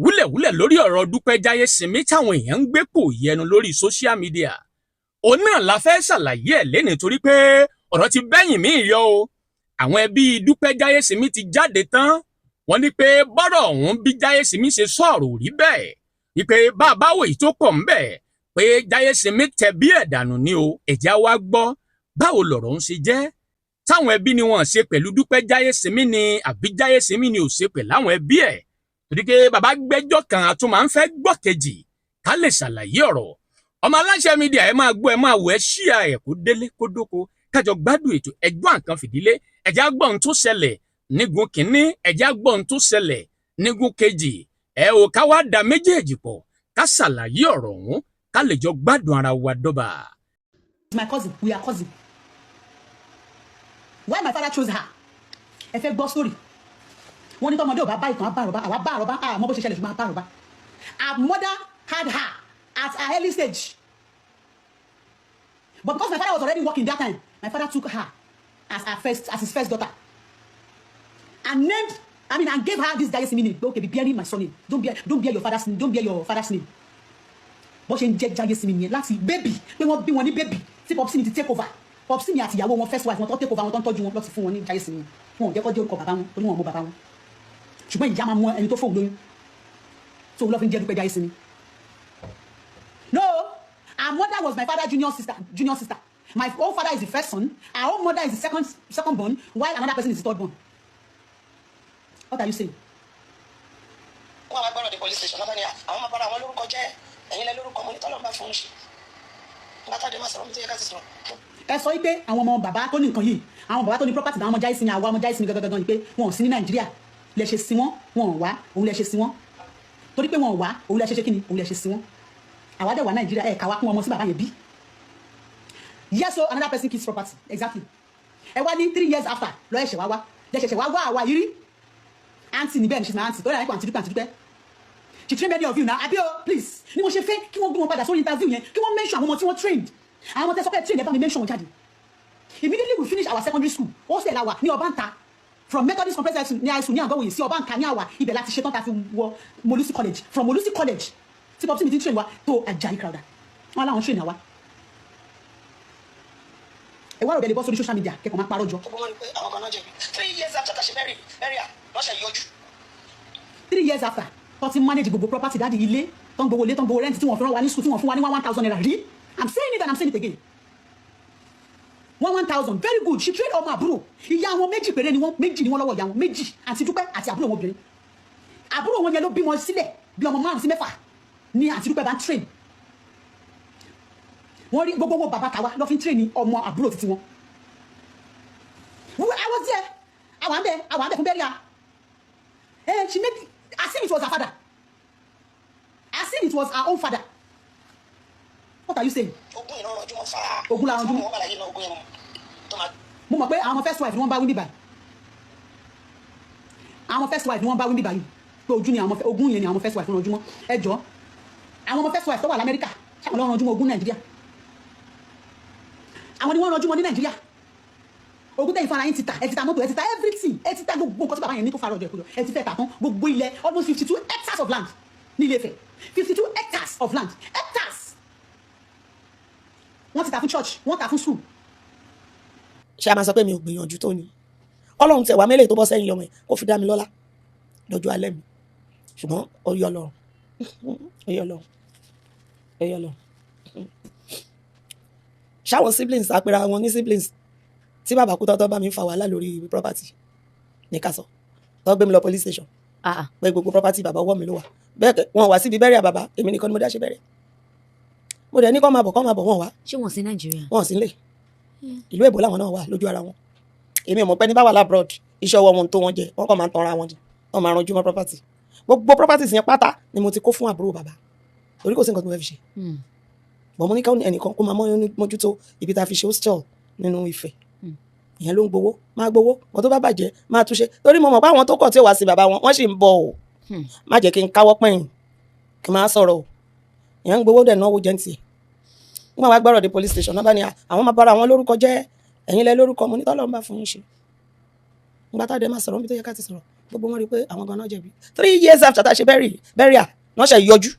Wúlẹ̀wúlẹ̀ lórí ọ̀rọ̀ Dúpẹ́ Jáyésinmi táwọn èèyàn ń gbé pò yẹnu lórí social media, òun náà la fẹ́ ṣàlàyé ẹ̀ lẹ́nu, torí pé ọ̀rọ̀ ti bẹ́yìn míì yọ o. Àwọn ẹbí Dúpẹ́ Jáyésinmi ti jáde tán. Wọ́n ní pé bọ́rọ̀ ọ̀hún bí Jáyésinmi ṣe sọ̀rọ̀ ò rí bẹ́ẹ̀, wípé bá a bá wòyí tó pọ̀ ńbẹ̀ pé Jáyésinmi tẹ bí ẹ̀ dànù ni o. Ẹ̀já wa gbọ́ báwo lọ̀rọ̀ ń ṣe jẹ́, táwọn ẹbí ni wọ́n ṣe pẹ̀lú Dúpẹ́ Jáyésinmi ni, àbí Jáyésinmi ni ò ṣe pẹ̀lú àwọn ẹbí ẹ̀? Torí pé bàbá gbẹ́jọ́ kan, a tún máa ń fẹ́ gbọ́ kejì ká lè ṣàlàyé ọ̀rọ̀. Ọmọ aláṣẹ media, ẹ máa gbọ́, ẹ máa wò, ẹ ṣíà ẹ̀ kó délé kó dóko, kájọ gbádùn ètò. Ẹgbọ́n nǹkan fìdílé, ẹ̀já gbọ́ ohun tó ṣẹlẹ̀ nígun kínní, ẹ̀já gbọ́ ohun tó ṣẹlẹ̀ nígun kejì. Ẹ ò ká wá da méjèèjì pọ̀, ká ṣàlàyé ọ̀rọ̀ ọ̀hún, ká lè jọ gbádùn ara wa dọ́ba. My cousin, we are cousin. Why my father chose her? Ẹ fẹ́ gbọ́ story? Wọ́n ní tọmọdé ò bá bá ìtàn, á bá àròbá. Àwa bá àròbá, àmọ́ bó ṣe ṣẹlẹ̀, ṣùgbọ́n á bá àròbá. Her mother had her at her early stage, but because my father was already working that time, my father took her as his first daughter and named, I mean, and gave her this Jayesimi name. Okay, be bearing my surname. Don't bear your father's name. Don't bear your father's name. Bó ṣe ń jẹ́ Jayesimi nìyẹn láti baby, pé wọ́n bí wọn ní baby tí popsi mi ti take over. Popsi mi àti ìyàwó wọn, first wife wọn, tó take over wọn, tó ń tọ́jú wọn, lọ́ti fún wọn ní Jayesimi. Wọn ò jẹ́ kó jẹ́ orúkọ bàbá wọn, torí wọn ò mọ bàbá wọn, ṣùgbọ́n ìyá máa mú ẹni tó fóun lóyún tó lọ́ fi ń jẹ́ Dúpẹ́ Jayesimi. No, her mother was my father junior sister, junior sister. My own father is the first son, her own mother is the second born, while another person is the third born. What are you saying? Wọ́n wá gbọ́dọ̀ dé police station, lọ́ba ni àwọn máa bára àwọn lórúkọ jẹ́. Ẹ̀yin lẹ lórúkọ. Mo ní tọ́lọ́ bá fún un ṣe nígbà tá a dé máa sọ̀rọ̀ mi tó yẹ ká ti sọ̀rọ̀. Ẹ sọ wípé àwọn ọmọ bàbá tó ní nǹkan yìí, àwọn bàbá tó ní property, àwọn ọmọ Jáyésimi, àwọn ọmọ Jáyésimi gangan gangan ni, pé wọn ò sí ní Nàìjíríà lẹ ṣe sí wọn. Wọn ò wá, òun lẹ ṣe sí wọn. Torí pé wọn ò wá, òun lẹ ṣe kí ni, òun lẹ ṣe sí wọn. Àwa dẹ̀ wà Nàìjíríà, ẹ̀ káwá kún ọmọ sí bàbá yẹn bí. Yes o, another person keeps property, exactly. Ẹ wá ní 3 years after lọ ẹ̀ṣẹ̀ wá wá lẹ ṣẹ̀ṣẹ̀ wá wá. Àwa yìí rí aunty níbẹ̀ ni. She's my aunty. Tó yà nípa aunty Dúpẹ́, aunty Dúpẹ́, she train many of you now, abi o? Please, ni mo ṣe fẹ́ kí wọ́n gbé wọn padà sórí interview yẹn, kí wọ́n mention àwọn ọmọ tí wọ́n trained, àwọn ọmọ tẹ́ sọ pé train. Ẹ bá mi mention wọn jáde. Immediately we finish our secondary school, hostel la wà ní Ọbàntà. From Methodist Comprehensive ní high school ní Àgọ́wòye sí Ọbàntà ní àwà, ibẹ̀ láti ṣetán ta fi wọ Molusi College. From Molusi College tí popsi mi ti train wa tó Ajayi Crowther, wọn làwọn train àwa. Ẹ wá rò bẹ́ẹ̀ lè bọ́ sórí social media, kẹ́kọ̀ọ́ máa parọ́ jọ. Gbogbo wọn ni pé àwọn kan náà jẹ̀bi. 3 years after tá a ṣe burial lọ́sẹ̀ yọjú. 3 years after tó ti manage gbogbo property daddy, ilé tó ń gbowó, ilé tó ń gbowó, rent tí wọ́n fi rán wa ní school, tí wọ́n fún wa ní 1,000 naira rí. I'm saying it and I'm saying it again, 1,000. Very good. She trained ọmọ àbúrò ìyá wọn méjì péré ni. Wọ́n méjì ni wọ́n lọ́wọ́ ìyá wọn méjì, àǹtí Dúpẹ́ àti àbúrò wọn obìnrin. Àbúrò wọn yẹn ló bí wọn sílẹ̀ bí ọmọ márùn sí mẹ́fà ní àǹtí Dúpẹ́ bá ń train. Wọ́n rí gbogbo owó bàbá tàwa lọ́ fi ń train ọmọ àbúrò títí wọn. I was there. Àwọn àbẹ̀ fún burial. Eh, she made as if it was her father, as if it was her own father. What are you saying? Ogún ìran ọjọ́ wọn fà. Ogún la ranjú mọ́. Wọn wà láyé náà, ogún yẹn tó máa. Mo mọ̀ pé àwọn first wife ni wọ́n bá wí bíbáyìí. Àwọn first wife ni wọ́n bá wí bíbáyìí pé ojú ni àwọn ogún yẹn ni àwọn first wife ń ranjú mọ́. Ẹ jọ, àwọn ọmọ first wife tó wà lamẹ́ríkà, ṣáwọn ló ranjú mọ́ ogún Nàìjíríà? Àwọn ni wọ́n ranjú mọ́ ní Nàìjíríà. Ogún tẹ̀yìn fara yín ti ta, ẹ ti ta mọ́tò, ẹ ti ta everything, ẹ ti ta gbogbo nǹkan tí bàbá yẹn ní tó fara ọjọ́ ìkójọ, ẹ ti fẹ́ tà tán. Gbogbo ilẹ̀, almost 52 hectares of land ní Ilé Ifẹ̀, 52 hectares of land, hectares, wọ́n ti ta fún church, wọ́n ta fún school. Ṣé a máa sọ pé mi ò gbìyànjú tó ni? Ọlọ́run tẹ̀ wá mẹ́lẹ̀ tó bọ́ sẹ́yìn ọmọ ẹ̀ kó fi dá mi lọ́lá lọ́jọ́ alẹ́ mi, ṣùgbọ́n ó yọ Ọlọ́run, ó yọ Ọlọ́run, ó yọ Ọlọ́run. Ṣáwọn siblings àpẹẹrẹ wọn ní siblings tí bàbá kú tọ́tọ́ bá mi ń fa wàhálà lórí property ní ká sọ tó gbé mi lọ police station Ah, ah. pé gbogbo property bàbá, ọwọ́ mi ló wà. Bẹ́ẹ̀ kẹ́ wọn wá síbi burial bàbá, èmi nìkan ni mo dá ṣe burial. Mo dẹ̀ ní kọ́ máa bọ̀, kọ́ máa bọ̀, wọ́n wá. Ṣé wọ́n sí Nàìjíríà? Wọn ò sí nílé, ìlú èbó làwọn náà wà lójú ara wọn. Èmi ò mọ̀ pé ní bá wà l'abroad, iṣẹ́ ọwọ́ wọn tó wọn jẹ, wọn kàn máa ń tanra wọn jẹ, wọn máa ranjú mọ́ property. Gbogbo properties yẹn pátá ni mo ti kó fún àbúrò bàbá, torí kò sí nǹkan tí mo fẹ́ fi ṣe. Bọ̀ mo ní káwọn ẹnìkan kó máa mójútó ibi tá a fi ṣe hostel nínú Ifẹ̀. Ìyẹn ló ń gbowó, máa gbowó wọn, tó bá bàjẹ́ máa túnṣe, torí mo mọ̀ pé àwọn tó kọ̀ tí ò wá sí bàbá wọn, wọ́n sì ń bọ̀ o. Má jẹ́ kí n káwọ́ pẹ̀yìn kí n máa sọ̀rọ̀ o. Ìyẹn ń gbowó dẹ̀ náwó jẹ́ ń tiẹ̀. Wọ́n wá gbọ́rọ̀ dé police station náà, bá ní àwọn máa bára wọn lórúkọ jẹ́. Ẹ̀yin lẹ lórúkọ. Mo ní tọ́lọ́run bá fún yín ṣe. Nígbà tá a dẹ̀ máa sọ̀rọ̀ níbi tó yẹ ká ti sọ̀rọ̀, Gbogbo wọn rí i pé àwọn ganan jẹ̀bi. 3 years after tá a ṣe burial wọ́n ṣe yọjú.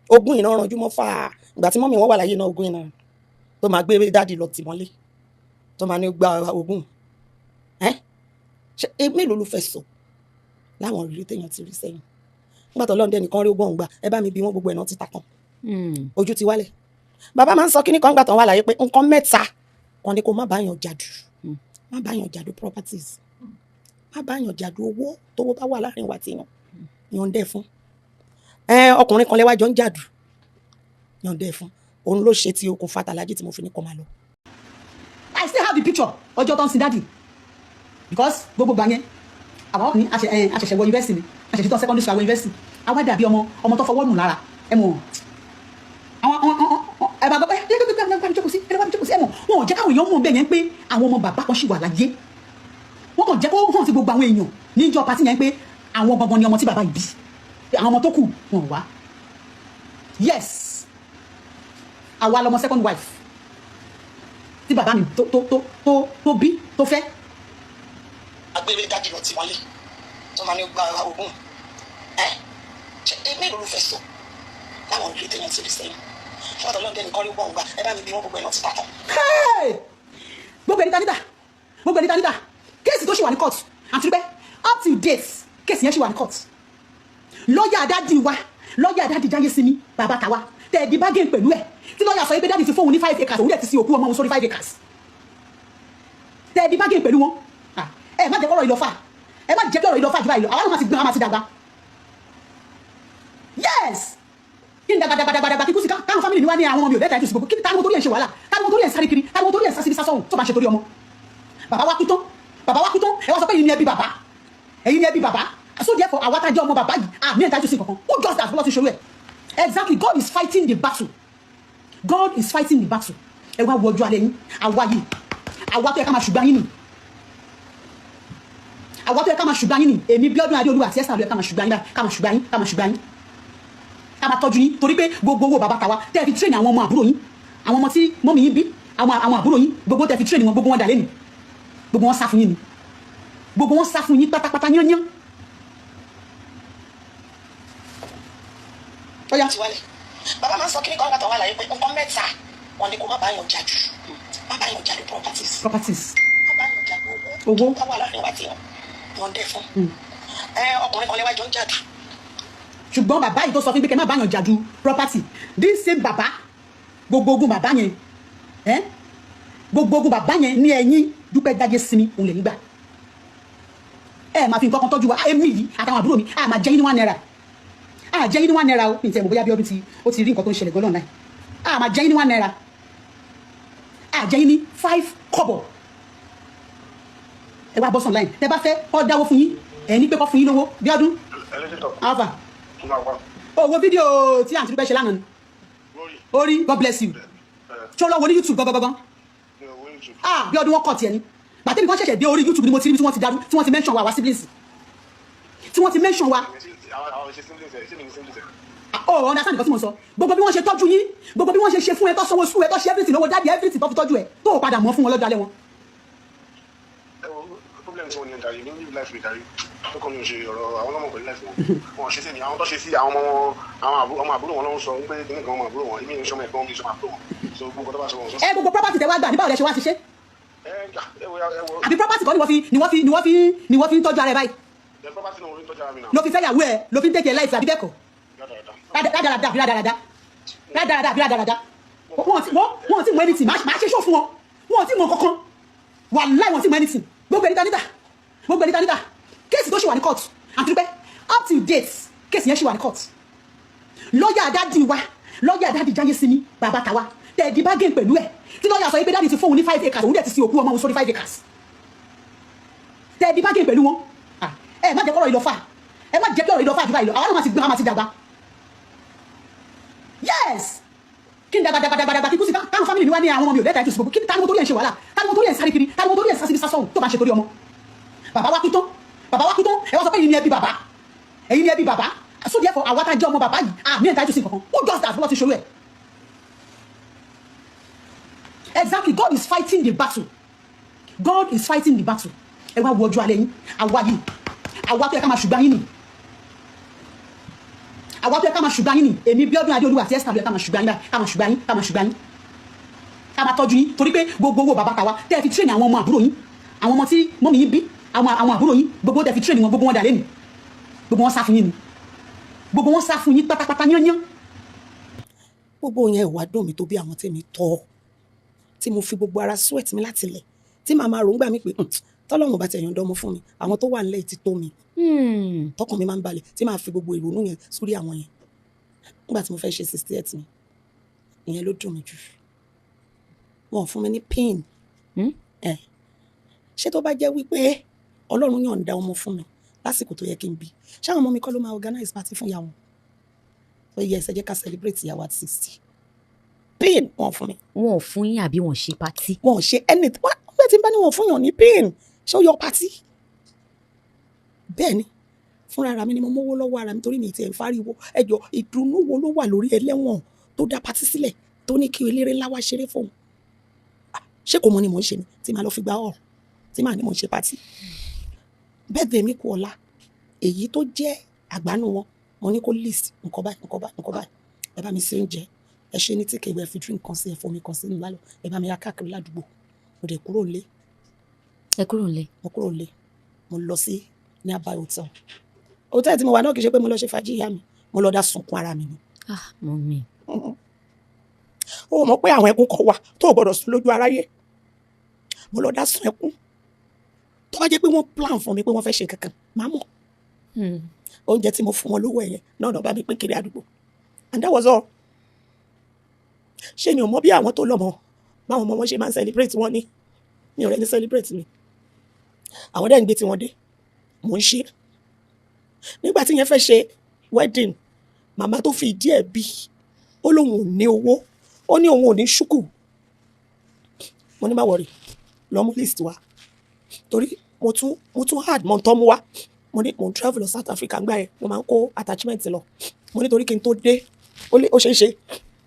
Ogún iná ranjú mọ́ fà á. Ìgbà tí mummy wọn wà láyé náà, ogún iná tó máa gbé daddy lọ tì mọ́lé, tó máa ní gba ogún ẹ́. Ṣe mélòó ló fẹ́ sọ láwọn ìrírí téèyàn ti rí sẹ́yìn nígbà tó lọ́ndẹ̀ nìkan rí ogún ọ̀hún gbà? Ẹ bá mi bí wọ́n, gbogbo ẹ̀ náà ti ta kan, ojú ti wálẹ̀. Bàbá máa ń sọ kíní kan gbà tán wà láyé pé nǹkan mẹ́ta kan ni kó má bá yàn jàdù: má bá yàn jàdù properties, má bá yàn jàdù owó, tówó bá wà láàrin wa tí yàn yànjẹ́ fún ẹ, ọkùnrin kan lẹ́wájọ́ ń jàdù, yànjẹ́ fún. Òun ló ṣe ti okùnfà tàlájì tí mo fi ní kó máa lọ. I still have the picture ọjọ́ tó ń sin daddy, because gbogbo gbà yẹn àwọn ní àṣẹ̀ṣẹ̀ wọ university ni, àṣẹ̀ṣẹ̀ tó secondary school, àwọn university, àwa dàbí ọmọ ọmọ tó fọwọ́ nù lára. Ẹ mọ̀ àwọn ẹ bá gbọ́ ẹ ẹ ẹ bá mi jókòó sí, ẹ bá mi jókòó sí. Ẹ mọ̀ wọn ò jẹ́ káwọn èèyàn mọ̀ bẹ́ẹ̀ yẹn pé àwọn ọmọ bàbá kan ṣì wà láyé. Wọ́n kàn jẹ́ kó hàn sí gbogbo àwọn èèyàn níjọ́ party yẹn pé àwọn gangan ni ọmọ tí bàbá yìí bí, àwọn ọmọ tó kù wọn wá. Yes, àwa lọmọ second wife tí bàbá mi tó tó tó tó tó bí tó fẹ́. Agbèrè daddy lọ tì mọ́lé tó máa ní gba ogún ẹ. Ṣe mélòó ló fẹ́ sọ láwọn ìrírí téèyàn ti rí sẹ́yìn nígbà tó lọ́ndẹ̀ nìkan rí ogún ọ̀hún gbà? Ẹ bá mi bí wọ́n, gbogbo ẹ̀ náà ti ta tán. Hey! Gbogbo ẹni ta níta, gbogbo ẹni ta níta, case tó ṣì wà ní court àti pé up to date, case yẹn ṣì wà ní court. Lọ́ọ̀yà daddy wa, lọ́ọ̀yà daddy Jáyésinmi, bàbá tàwa tẹ̀ di bargain pẹ̀lú ẹ̀, tí lọ́ọ̀yà sọ pé daddy ti fóun ní 5 acres, òun dẹ̀ ti sin òkú ọmọ òun sórí 5 acres, tẹ̀ di bargain pẹ̀lú wọn. Ah, ẹ má jẹ́ kọ́rọ̀ ìlọ́fà, ẹ má jẹ́ kọ́rọ̀ ìlọ́fà jù báyìí lọ. Àwọn náà má ti gbọ́n, àwọn má ti dàgbà. Yes, kí n dàgbà dàgbà dàgbà dàgbà kíkú sí káwọn family mi wá ní àwọn ọmọ mi ò lẹ́tàá ìtúsí gbogbo. Kí ni táwọn torí ẹ̀ ń ṣe wàhálà, táwọn torí ẹ̀ ń sáré kiri, táwọn torí ẹ̀ ń sá síbi sásọ̀hún, tó bá ṣe torí ọmọ? Bàbá wa kú tán, bàbá wa kú tán, ẹ wá sọ pé ẹ̀yin ni ẹbí bàbá, ẹ̀yin ni ẹbí bàbá. So therefore, àwa tá a jẹ́ ọmọ bàbá yìí, àmì ẹ̀ta ìtúsí kankan. Who does that? Bọ́lá ti ṣòro ẹ̀. Exactly, God is fighting the battle. God is fighting the battle. Ẹ wá wo ọjọ́ alẹ́ yín. Àwa yìí, àwa tó yẹ ká máa ṣùgbọ́n yín nì, àwa tó yẹ ká máa ṣùgbọ́n yín nì, èmi Bíọ́dún Adéolú àti Esther ló yẹ ká máa ṣùgbọ́n yín báyìí, ká máa ṣùgbọ́n yín, ká máa ṣùgbọ́n yín, ká máa tọ́jú yín, torí pé gbogbo owó bàbá tàwa tẹ́ ẹ fi train àwọn ọmọ àbúrò yín, àwọn ọmọ tí mummy yín bí, àwọn àbúrò yín, gbogbo tẹ́ fi train wọn, gbogbo wọn dà lẹ́nu? Gbogbo wọn sá fún yín ni, gbogbo wọn sá fún yín pátápátá yányán. Ó yá. Ti wálẹ̀. Bàbá máa ń sọ kíní kan gbà tán wà láyé pé nǹkan mẹ́ta wọn ni kó má bá yàn jàdù: má bá yàn jàdù properties, properties, má bá yàn jàdù owó, owó tó bá wà láàrin wa tí yàn yànjẹ́ fún ẹ, ọkùnrin kan lẹ́wájọ́ ń jàdù. Ṣùgbọ́n bàbá yìí tó sọ fún mi pé kẹ́ má bá yàn jàdù property, this same bàbá, gbogbo ogun bàbá yẹn ẹ́, gbogbo ogun bàbá yẹn ní ẹ̀yìn Dúpẹ́ Jáyésinmi òun lè nígbà ẹ máa fi nǹkan kan tọ́jú wa. Èmi yìí àtàwọn àbúrò mi, a máa jẹ́ yín ní ₦1, a jẹ́ yín ní ₦1 o. Ní ìtẹ̀ mọ̀ bóyá bí ọdún tí ó ti rí nǹkan tó ń ṣẹlẹ̀ gan lọ́nà, a máa jẹ́ yín ní ₦1, a jẹ́ yín ní 5 kọ́bọ̀. Ẹ wá bọ́ sọ̀n láì tẹ bá fẹ́ kọ́ dáwó fún yín, ẹ ní pé kọ́ fún yín lówó. Bí ọdún alpha o, wo fídíò tí àǹtí Dúpẹ́ ṣe lánàá ni orí. God bless you. Tí ó lọ wo ní YouTube gangan? Ah, bí ọdún wọn kọ̀ tiẹ̀ ni bàtẹ́mi kan ṣẹ̀ṣẹ̀ dé orí YouTube ni mo ti rí tí wọ́n ti darú, tí wọ́n ti mention wa, wa siblings, tí wọ́n ti mention wa. Oh, understand nǹkan tí mo sọ? Gbogbo bí wọ́n ṣe tọ́jú yín, gbogbo bí wọ́n ṣe ṣe fún ẹ, tó sanwó school ẹ, tó ṣe everything, lówó daddy, everything tó fi tọ́jú ẹ, tó o padà mọ́ fún wọn lọ́jọ́ alẹ́ wọn. Problem tí wọ́n ní ẹ̀darí ní live life darí tó kọ́ mi ò ṣe ọ̀rọ̀ àwọn ọlọ́mọ pẹ̀lú life wọn. Wọn ṣe sí mi, àwọn tó ṣe sí àwọn ọmọ wọn, àwọn ọmọ àbúrò wọn ló ń sọ wípé kíní kan ọmọ àbúrò wọn, èmi ń sọmọ ẹ̀gbọ́n mi, sọmọ àbúrò wọn, so gbogbo tó bá sọ wọn sọ. Ẹ gbogbo property tẹ wá gbà ní, báwo lẹ ṣe wá ṣiṣẹ́? Ẹ ẹ wo, ẹ wo. Àbí property kan ni wọ́n fi ń tọ́jú ara ẹ báyìí? Ẹ property náà orí ń tọ́jú ara mi náà. Ló fi fẹ́yàwó ẹ, ló fi ń take care life, àbí bẹ́ẹ̀ kọ́? Dáadáa. Rádaràdà àbí rádaràdà, rádaràdà àbí rádaràdà. Wọ́n ti mọ anything. Máa ṣe ṣó fún wọn. Wọ́n ti mọ kankan, wàláì, wọ́n ti mọ anything. Gbogbo ẹni ta níta, gbogbo ẹni ta níta, case tó ṣì wà ní court àti pé up to date, case yẹn ṣì wà ní court. Lọ́ọ̀yà daddy wa, lọ́ọ̀yà daddy Jáyésinmi, bàbá tàwa tẹ̀ di bargain pẹ̀lú ẹ̀, tí lọ́ọ̀yà sọ pé daddy ti fóun ní 5 acres, òun dẹ̀ ti sin òkú ọmọ òun sórí 5 acres, tẹ̀ di bargain pẹ̀lú wọn. Ah, ẹ má jẹ́ kọ́rọ̀ ìlọ́fà, ẹ má jẹ́ kí ọ̀rọ̀ ìlọ́fà jù báyìí lọ. Àwọn náà má ti gbọ́n, má ti dàgbà. Yes, kí n dàgbà dàgbà dàgbà dàgbà kíkú sí káwọn family mi wá ní àwọn ọmọ mi ò lẹ́tàá ìtúsí gbogbo. Kí ni táwọn torí ẹ̀ ń ṣe wàhálà, táwọn torí ẹ̀ ń sáré kiri, táwọn torí ẹ̀ ń sá síbi sásọ̀hún, tó bá ṣe torí ọmọ? Bàbá wa kú tán, bàbá wa kú tán, ẹ wá sọ pé ẹ̀yin ni ẹbí bàbá, ẹ̀yin ni ẹbí bàbá. So therefore, àwa tá a jẹ́ ọmọ bàbá yìí, àmì ẹ̀ta ìtúsí kankan. Who does that? Bọ́lá ti ṣòro ẹ̀. Exactly, God is fighting the battle. God is fighting the battle. Ẹ wá wo ọjọ́ alẹ́ yín. Àwa yìí, àwa tó yẹ ká máa ṣùgbọ́n yín nì, àwa tó yẹ ká máa ṣùgbọ́n yín nì. Èmi Bíọ́dún Adéolúwa àti Esther ló yẹ ká máa ṣùgbọ́n yín báyìí, ká máa ṣùgbọ́n yín, ká máa ṣùgbọ́n yín, ká máa tọ́jú yín, torí pé gbogbo owó bàbá tàwa tẹ́ ẹ fi train àwọn ọmọ àbúrò yín, àwọn ọmọ tí mummy yín bí, àwọn àbúrò yín, gbogbo tẹ́ fi train wọn, gbogbo wọn dà lẹ́nu? Gbogbo wọn sá fún yín ni, gbogbo wọn sá fún yín pátápátá yányán. Gbogbo yẹn ìwà dùn mí tó bí àwọn tèmi tọ́, tí mo fi gbogbo ara sweat mi láti lẹ̀, tí màá máa ròǹgbà mi pé, tọ́lọ́run bá tẹ̀yàn dánmọ́ fún mi, àwọn tó wà nílẹ̀ ti tó mi." Tọkàn mi máa ń balẹ̀ tí màá fi gbogbo ìrònú yẹn sórí àwọn yẹn. Nígbà tí mo fẹ́ ṣe 68 mi, ìyẹn ló dùn mí jù. Wọn ò fún mi ní pin. Ẹ ṣé tó bá jẹ́ wípé Ọlọ́run yọ̀ǹda ọmọ fún mi lásìkò tó yẹ kí n bí, ṣáwọn ọmọ mi kọ́ ló máa organize party fún ìyá wọn pé, "Yes, ẹ jẹ́ ká celebrate ìyàwó at 60"? Pin wọn fún mi. Wọn ò fún yín àbí wọn ṣe party? Wọn ò ṣe anything. Wọn bẹ́ẹ̀ tí n bá ní wọn fún yàn ní pin, ṣé ó yọ party? Bẹ́ẹ̀ ni, fúnra ara mi ni mo mówó lọ́wọ́ ara mi, torí mi ti ẹ̀ ń fáriwo. Ẹjọ́, ìdùnnú wo ló wà lórí ẹlẹ́wọ̀n tó dá party sílẹ̀, tó ní kí eléré ńlá wá ṣeré fóun? Ah, ṣé kò mọ ni mò ń ṣe ni tí màá lọ fi gba hall, tí màá ní mò ń ṣe party? Birthday mi kú ọ̀la. Èyí tó jẹ́ àgbánú wọn, mo ní kó list nǹkan báyìí, nǹkan báyìí, nǹkan báyìí. Ẹ bá mi ṣe oúnjẹ, ẹ ṣe ní tíkẹ̀ ìwé, ẹ fi drink kan sí, ẹ fomi kan sínú lálọ́, ẹ bá mi ra káàkiri ládùúgbò. Mo dẹ̀ kúrò nílé. Ẹ kúrò nílé? Mo kúrò nílé, mo lọ sí nearby hotel. Hotel tí mo wà náà, kì í ṣe pé mo lọ ṣe fàájì, ìyá mi. Mo lọ dá sunkún ara mi ni. Ah, mummy. Ó mọ̀ pé àwọn ẹkún kan wà tó o gbọ́dọ̀ sùn lójú aráyé. Mo lọ dá sun ẹkún. Tó bá jẹ́ pé wọ́n plan fún mi pé wọ́n fẹ́ ṣe kankan, màá mọ̀. Oúnjẹ tí mo fún wọn lówó ẹ̀yẹn náà náà bá mi pín kiri àdúgbò, and that was all. Ṣé mi ò mọ̀ bí àwọn tó lọ́mọ, báwọn ọmọ wọn ṣe máa ń celebrate wọn ní? Mi ò rẹ́ ní celebrate mi. Àwọn dẹ́ ń gbé tiwọn dé, mò ń ṣe. Nígbà tí yẹn fẹ́ ṣe wedding, màmá tó fi ìdí ẹ̀ bí, ó lóun ò ní owó, ó ní òun ò ní ṣúkù. Mo ní, "Má worry, lọ mú list wa," torí mo tún add mọ́ tọ́ mú wá. Mo ní mo ń travel lọ South Africa ńgbà yẹn, mo máa ń kó attachment lọ. Mo ní torí kí n tó dé, ó lé, ó ṣeé ṣe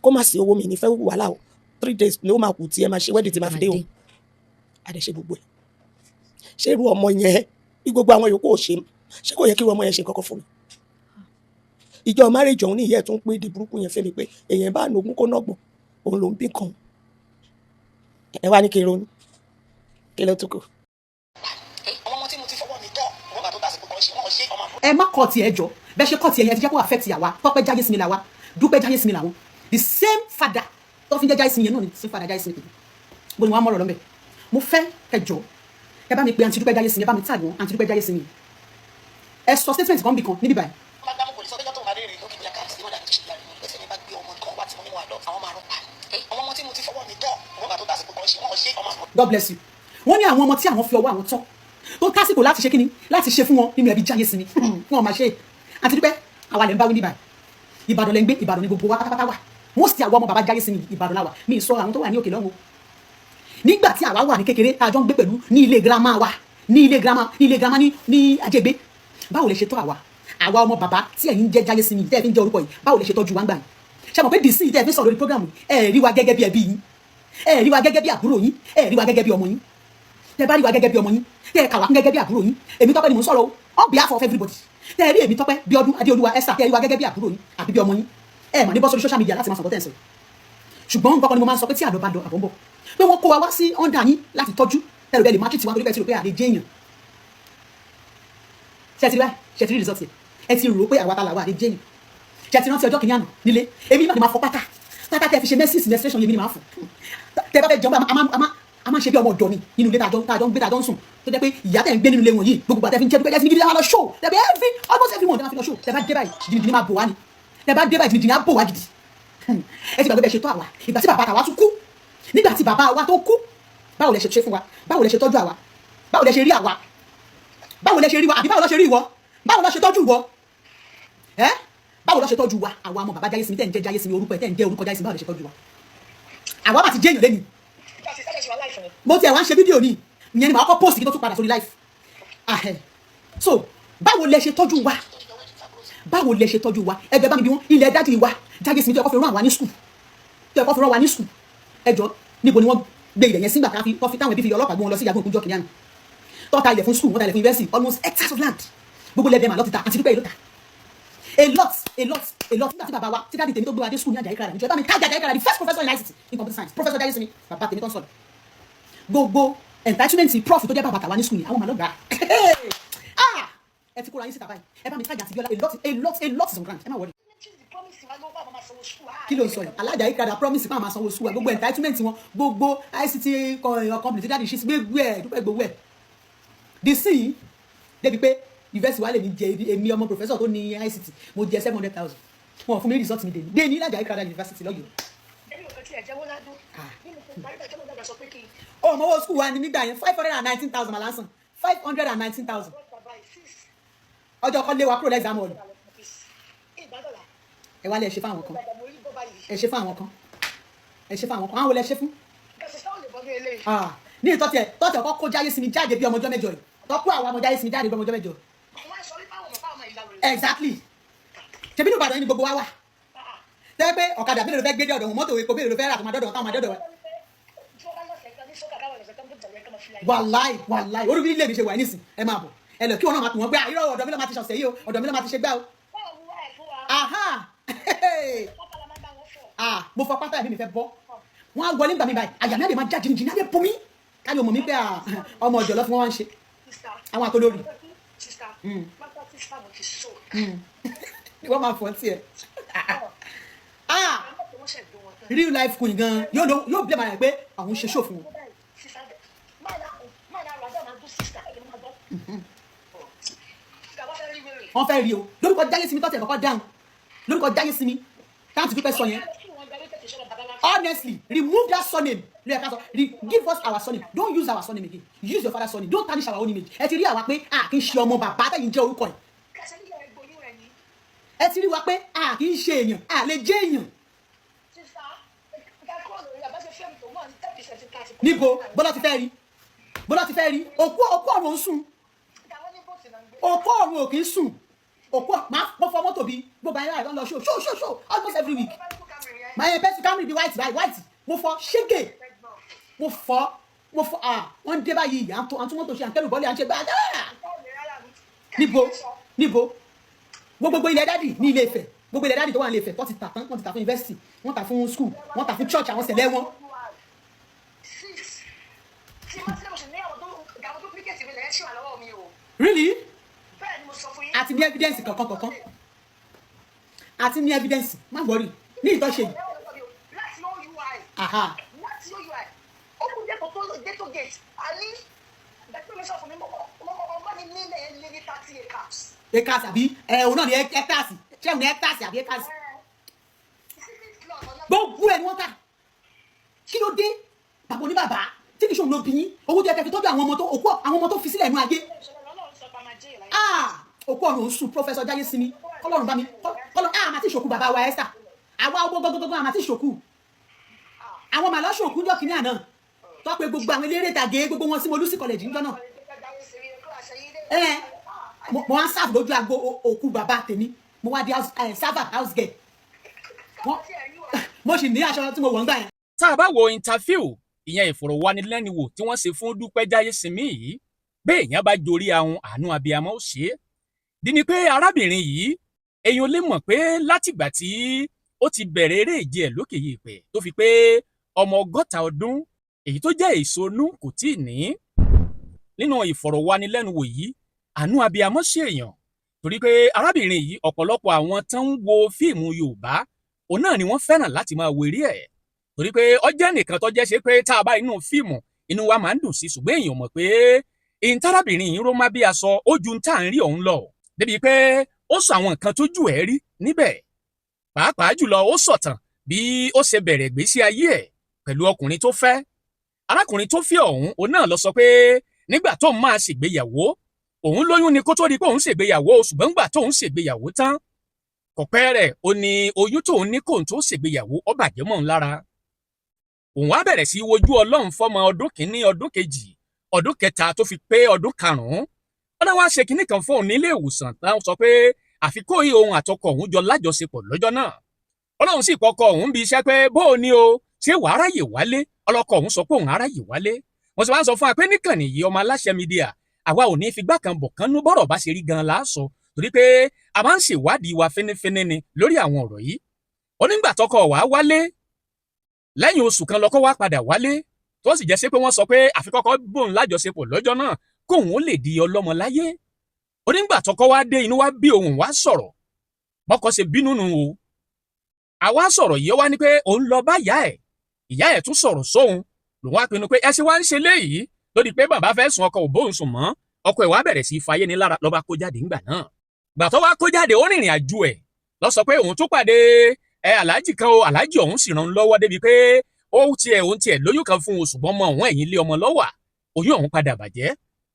kó má sí owó. Mi ní fẹ́ wàhálà o. 3 days ni ó máa kù tí ẹ máa ṣe wedding tí máa fi dé o. Àdẹ ṣe gbogbo ẹ̀. Ṣé irú ọmọ yẹn, bí gbogbo àwọn yòókù ò ṣe, ṣé kò yẹ kí irú ọmọ yẹn ṣe kọ́kọ́ fún mi? Ìjọ marriage òun ní ìyá ẹ̀ tó ń pé èdè burúkú yẹn fẹ́ mi pé èèyàn bá nogún kó nọ́gbọ̀n, òun ló ń bí kan. Ẹ wá ní kí n ronú, kí ló tún kù? Àwọn ọmọ tí mo ti fọwọ́ mi tọ́, wọ́n bá tó tàsìkò kan ṣe, wọ́n ṣe ọmọ àbúrò. Ẹ má kọ́ tiẹ̀ jọ bẹ́ẹ̀ ṣe kọ́ tiẹ̀ yẹn, ti jẹ́ kó affect àwa. Tọ́pẹ́ Jáyé Sinmi làwa, Dúpẹ́ Jáyé Sinmi làwọn. The same father tó fi ń jẹ́ Jáyé Sinmi yẹn náà ni same father Jáyé Sinmi pẹ̀lú bó ni wọ́n á mọ̀rọ̀ lọ́nbẹ̀. Mo fẹ́ kẹjọ, ẹ bá mi pe àǹtí Dúpẹ́ Jáyé Sinmi, ẹ bá mi tag wọn. Àǹtí Dúpẹ́ Jáyé Sinmi, ẹ sọ statement kan bì kan níbí báyìí. Bá gbámú kò lè sọ pé tó máa rèrè lókè bí àkáǹtì tí wọ́n dàbí tó ṣe ìyá rẹ̀ pé tèmi bá gbé ọmọ kan wá tí mo ní wọn àdọ́, àwọn máa rún pa. Àwọn ọmọ tí mo ti fọwọ́ mi tọ́, wọ́n bá tó tàsìkò kan ṣe, wọ́n ṣe ọmọ àbúrò. God bless you. Wọ́n ní àwọn ọmọ tí àwọn fi ọwọ́ àwọn tọ́, tó tásìkò láti ṣe kíni, láti ṣe fún wọn nínú ẹbí Jáyé Sinmi, wọn máa ṣe. Àǹtí Dúpẹ́, àwa lè ń bá wí níbàyìí. Ìbàdàn lẹ ń gbé, Ìbàdàn ní gbogbo wa pátápátá wà. Most àwọn ọmọ bàbá Jáyé Sinmi, Ìbàdàn la wà. Mi sọ àwọn tó wà ní òkè lọ́hùn o. Nígbà tí àwa wà ní kékeré, tá a jọ ń gbé pẹ̀lú ní ilé girama wa, ní ilé girama ní Àjẹgbé, báwo lè ṣe tọ́ àwa, àwa ọmọ bàbá tí ẹ̀yin ń jẹ́ Jáyé Sinmi, tẹ́ ẹ fi ń jẹ́ orúkọ yìí? Báwo lè ṣe tọ́jú wa ń gbà yìí? Ṣe mọ̀ pé dc tẹ́ ẹ fi sọ̀rọ̀ lórí program yìí, ẹ rí wa gẹ́gẹ́ bí ẹbí yín, ẹ rí wa gẹ́gẹ́ bí àbúrò yín, ẹ rí wa gẹ́gẹ́ bí ọmọ yín. Tẹ́ bá rí wa gẹ́gẹ́ bí ọmọ yín, tẹ́ ẹ kà wá gẹ́gẹ́ bí àbúrò yín, èmi Tọ́pẹ́ ni mò ń sọ̀rọ̀ o, on behalf of everybody, tẹ́ ẹ rí èmi Tọ́pẹ́ Bíọ́dún Adéolúwa Esther, tẹ́ ẹ rí wa gẹ́gẹ́ bí àbúrò yín àbí bí ọmọ yín, ẹ mà ní bọ́ sórí social media láti máa sọ̀rọ̀ tẹ́ ẹ sọ. Ṣùgbọ́n nǹkan kan ni mo máa ń sọ pé tí àlọ́ bá lọ, àbọ̀ ń bọ̀, pé wọ́n kó wa wá sí under yín láti tọ́jú ẹrù bẹ́ẹ̀ lè má tìtì wá, torí pé ẹ ti rò pé àlè jẹ́ èèyàn. Ṣe ti rí báyìí? Ṣe ti rí result yẹn? Ẹ ti rò pé àwa ta làwa àlè jẹ́ èèyàn. Ṣe ti rántí ọjọ́ kìíní àná nílé? Èmi náà ni máa fọ pátá pátá tẹ fi ṣe menses, menstruation yẹn, mi ni máa fọ. Tẹ bá fẹ́ jẹun, a máa ṣe bí ọmọ ọ̀dọ́ ni nínú ilé tàjọ ń gbé, tàjọ ń sùn, tó jẹ́ pé ìyá tẹ̀ ń gbé nínú ilé wọn yìí, gbogbo àtẹ fi ń jẹ́ Dúpẹ́ Jẹ́ sí gidi, àwọn lọ show tẹ bẹ every almost every month tẹ bá fi lọ show. Tẹ bá dé báyìí, jìnnìjìnnì máa bò wá ni. Tẹ bá dé báyìí, jìnnìjìnnì á bò wá gidi. Ẹ ti gbàgbé bẹ́ẹ̀ ṣe tọ́ àwa ìgbà tí bàbá tàwa tún kú. Nígbà tí bàbá wa tó kú, báwo lẹ ṣe ṣe fún wa? Báwo lẹ ṣe tọ́jú àwa? Báwo lẹ ṣe rí àwa? Báwo lẹ ṣe rí wa? Àbí báwo lọ ṣe rí ìwọ? Báwo lọ ṣe tọ́jú ìwọ ẹ? Báwo lọ ṣe tọ́jú wa, àwa ọmọ bàbá Jáyé Sinmi, tẹ́ ń jẹ́ Jáyé Sinmi, orúkọ ẹ̀ tẹ́ ń jẹ́ orúkọ Jáyé Sinmi? Báwo lẹ ṣe tọ́jú wa? Àwa bá ti jẹ́ èèyàn lẹ́nu. Mo tiẹ̀ wá ń ṣe fídíò ní ìyẹn ni màá kọ́ post kí tó tún padà sórí live ahẹ́. So báwo lẹ ṣe tọ́jú wa? Báwo lẹ ṣe tọ́jú wa? Ẹgbẹ́ bá mi bí wọ́n ilẹ̀ daddy wa Jáyé Sinmi tó yẹ kó fi rán àwa ní school, tó yẹ kó fi rán wa ní school. Ẹjọ́, níbo ni wọ́n gbé ilẹ̀ yẹn sígbà tá a fi táwọn ẹbí fi ọlọ́pàá gbé wọn lọ sí ìyàgbọ́n òkúnjọ́ kìnìún? Tó ta ilẹ̀ fún school, wọ́n ta ilẹ̀ fún university, almost hectares of land. Gbogbo lẹ́bẹ̀ẹ́ mà lọ́ ti ta. Àti Dúpẹ́ yìí ló ta a lot, a lot, a lot. Nígbà tí bàbá wa, tí daddy tèmi tó gbé wa dé school ní Àjàyí Crowther níjọba mi kájà, Àjàyí Crowther, the first professor in ICT, in computer science, Professor Jaiyesimi, bàbá tèmi tó ń sọ̀rọ̀, gbogbo entitlement prof tó jẹ́ bàbá tàwa ní school yìí, àwọn màá lọ gbà á. Ah, ẹ ti kóra yín síta báyìí. Ẹ bá mi kájà àti Bíọ́lá. A lot, a lot, a lot is on ground. Ẹ má worry. Kí ló ń sọ yìí? Alájà Crowther promise pé àwọn máa sanwó school wa, gbogbo entitlement wọn, gbogbo ICT company tí daddy ṣe sí, gbogbo ẹ̀, dúpẹ́ gbogbo ẹ̀ di sí yìí débi pé university wa lè ní jẹ. Èmi ọmọ professor tó ní ICT, mo jẹ 700,000. Wọn fún mi ní result mi dé dé ní Àjàyí Crowther University lọ́yọ̀ọ́. Èmi ò kàn tiẹ̀ jẹ́wọ́ ládùn bí mo kò parí bẹ́ẹ̀ tó mo dàgbà sọ pé kí n Ó mọ owó school wa ní nígbà yẹn, 519,000 màlásàn, 519,000. Ọjọ́ kan lé wa kúrò lẹ́sàmù ọ̀lù. Ẹ wá lẹ ṣe fáwọn kan, ẹ ṣe fáwọn kan, ẹ ṣe fáwọn kan. Àwọn wo lẹ ṣe fún? Ah, ní ìtọ́tì ẹ̀ tọ́tì ọkọ̀ kó Jáyésimi jáde bí ọmọ ọjọ́ 8 yìí, tọ́kú àwọn ọmọ Jáyésimi jáde bí ọmọ ọjọ́ 8. Exactly. Ṣebí ní Ìbàdàn yìí ni gbogbo wa wà tẹ́ pé ọ̀kadà mélòó ló fẹ́ gbé dé ọ̀dọ̀ wọn, mọ́tò epo mélòó ló fẹ́ rà tó máa dọ́dọ̀ wọn, táwọn máa dọ́dọ̀ wọn. Wàláì, wàláì, orí ilé mi ṣe wà nísìn. Ẹ máa bọ̀, ẹ lọ kí wọn náà máa pè wọ́n pé àìrọ̀ ọ̀dọ̀ mi ló máa ti ṣọ̀ṣẹ̀ yìí o, ọ̀dọ̀ mi ló máa ti ṣe gbá o. Aha, ah, mo fọ pátá, ẹ̀mí mi fẹ́ bọ́. Wọ́n á wọlé nígbà mi báyìí, àyà mi á lè máa já jìnnìjìnnì, á lè bomi káyọ̀ mọ̀ mí pé ah, ọmọ ọ̀jọ̀ lọ́ fi wọ́n wá ń ṣe àwọn àtolórí ni wọ́n máa fọ́ tiẹ̀. Ah, real life queen gan yóò yóò blame ara rẹ̀ pé àwọn ń ṣe show fún wọn. Wọ́n fẹ́ rí o lórúkọ Jáyésimi tọ́tẹ̀ kọ́kọ́ dáhùn lórúkọ Jáyésimi táwọn ti dúpẹ́ sọ yẹn. Honestly, remove that surname. Ló yẹ ká sọ, give us our surname. Don't use our surname again. Use your father's surname. Don't tarnish our own image. Ẹ ti rí àwa pé a kì í ṣe ọmọ bàbá tẹ̀yìn jẹ́ orúkọ yìí. Ẹ ti rí wa pé a kì í ṣe èèyàn, a lè jẹ́ èèyàn. Níbo bọ́lá ti fẹ́ rí? Bọ́lá ti fẹ́ rí òkú? Òkú ọ̀run ń sùn, òkú ọ̀run ò kì í sùn. Òkú máa mo fọ mọ́tò bíi gbogbo ayé láì lọ show, show, show, show almost every week. Máa yẹ pẹ́sì Camry bíi white báyìí, white. Mo fọ ṣégè, mo fọ, mo fọ. Ah, wọ́n dé báyìí, à ń tún mọ́tò ṣe, à ń kẹ́rù bọ́lẹ̀, à ń ṣe gbáà. Níbo, níbo? Gbogbo ilẹ̀ daddy ní Ilé Ifẹ̀, gbogbo ilẹ̀ daddy tó wà ní Ilé Ifẹ̀ tó ti tà tán, wọ́n ti tà fún university, wọ́n tà fún school, wọ́n tà fún church, àwọn sẹ̀lẹ̀ wọn. Six tí wọ́n ti lè mọ̀ sí ní àwọn duplicate mi lẹ́yìn ṣì wà lọ́wọ́ mi o. Really? Bẹ́ẹ̀ ni mo sọ fún yín. Àti ní evidence kankan kankan, àti ní evidence. Má worry ní ìtọ́ṣe yìí. Láti OUI. Aha. Láti OUI ó kún dé tó dé tó gate àní bẹ́ẹ̀ mi sọ fún mi mo ọmọ mi nílẹ̀ lé ní 30 acres. Acres àbí ẹ òun náà ní hectares? Ṣé òun ní hectares àbí acres? Gbogbo ẹ ni wọ́n tà. Kí ló dé, bàbá oníbàbá tí kì í ṣòun ló bí yín? Owó tó yẹ kẹ́ fi tọ́jú àwọn ọmọ tó òkú, àwọn ọmọ tó fi sílẹ̀ nú ayé. Ah, òkú ọ̀run ń sùn. Professor Jáyésimi, kọ́lọ́run bá mi kọ́lọ́run. Ah, àmà tí ìṣòkú bàbá wa Esther, àwa ọgbọ́n gbogbogbò, àmà tí ìṣòkú àwọn màlá ṣòkú ńjọ́ kìíní àná tó pé gbogbo àwọn eléré tàgé gbogbo wọn sí Molúsì College ńjọ́ náà. Ẹ mo wá ń serve lójú agbo òkú bàbá tèmi. Mo wá di house server, house girl. Mo sì ní aṣọ tí mo wọ̀ ń gbà yẹn. Tá a bá wo interview, ìyẹn ìfọ̀rọ̀wánilẹ́nuwò tí wọ́n ṣe fún Dúpẹ́ Jáyésimi yìí, bẹ́ẹ̀ èèyàn bá jorí ahun, àánú abiyamọ ó ṣe é di ni pé arábìnrin yìí, èèyàn lè mọ̀ pé látìgbà tí ó ti bẹ̀rẹ̀ eré ìje ẹ̀ lókè yìí pẹ̀ tó fi pé ọmọ 60 ọdún, èyí tó jẹ́ èso inú kò tí ì ní. Nínú ìfọ̀rọ̀wánilẹ́nuwò yìí, àánú abiyamọ ṣe èèyàn torí pé arábìnrin yìí, ọ̀pọ̀lọpọ̀ àwọn tó ń wo fíìmù Yorùbá, òun náà ni wọ́n fẹ́ràn láti máa wo eré ẹ̀ torí pé ó jẹ́ nìkan tó jẹ́ ṣe pé tá a bá inú fíìmù, inú wa máa ń dùn sí. Ṣùgbọ́n èèyàn mọ̀ pé ìtarábìnrin yìí ró má bí aṣọ ó ju tá à ń rí òun lọ, débi pé ó sọ àwọn nǹkan tójú ẹ̀ rí níbẹ̀. Pàápàá jùlọ, ó sọ̀tàn bí ó ṣe bẹ̀rẹ̀ ìgbésí ayé ẹ̀ pẹ̀lú ọkùnrin tó fẹ́. Arákùnrin tó fẹ́ ọ̀hún, òun náà lọ sọ pé nígbà tóun máa ṣègbéyàwó, òun lóyún ni kó tó di pé òun ṣègbéyàwó. Ṣùgbọ́n nígbà tóun ṣègbéyàwó tán, kò pẹ́ rẹ̀ ó ní oyún tóun ní kóun tó ṣègbéyàwó ó bàjẹ́ mọ́ òun lára. Òun á bẹ̀rẹ̀ sí í wojú Ọlọ́run fọ́mọ, ọdún kìíní, ọdún kejì, ọdún kẹta, tó fi pé ọdún karùn-ún. Wọn náà wá ṣe kinní kan fóun nílé ìwòsàn táwọn sọ pé àfi kó yí òun àtọkọ òun jọ lájọṣepọ̀ lọ́jọ́ náà. Ọlọ́run sì kọkọ òun bí iṣẹ́ pé bó o ní o ṣé wàá ráyè wálé. Ọlọ́kọ òun sọ pé òun á ráyè wálé. Wọ́n sì wá ń sọ fún wa pé níkànnì yìí, ọmọ aláṣẹ media, Àwa ò ní figbá kan bọ̀ kánú, bọ́rọ̀ bá ṣe rí gan la sọ, torí pé a máa ń ṣèwádìí wa fínífíní ni lórí àwọn ọ̀rọ̀ yìí. Onígbà tọkọ wá wálé lẹ́yìn oṣù kan, lọ́kọ wá padà wálé, tó sì jẹ́ sí pé wọ́n sọ pé àfikọ́kọ́ bóun lájọṣepọ̀ lọ́jọ́ náà kóun ó lè di ọlọ́mọ láyé. Onígbà tọkọ wá dé, inú wá bí òun, wá sọ̀rọ̀, bọ́kọ ṣe bínú nu o. Àwa sọ̀rọ̀ yìí, ó wá ní pé òun lọ bá ìyá ẹ̀, ìyá ẹ̀ tún sọ̀rọ̀ sóhun, lòun wá pinnu pé ẹ ṣe wá ń ṣe léyìí lórí pé bàbá fẹ́ sùn, ọkọ ò bóun sùn mọ́. Ọkọ ẹ̀ wá bẹ̀rẹ̀ sí í fayé ní lára, lọ́ba kó jáde ńgbà náà. Gbà tó wá kó jáde, ó rìnrìn àjò ẹ̀ lọ, sọ pé òun tún pàdé ẹ aláàjì kan o. Aláàjì ọ̀hún sì ràn án lọ́wọ́ débi pé ó tiẹ̀ òun tiẹ̀ lóyún kan fún un, ṣùgbọ́n ọmọ òun ẹ̀yìn ilé ọmọ lọ́wà, oyún ọ̀hún padà bàjẹ́.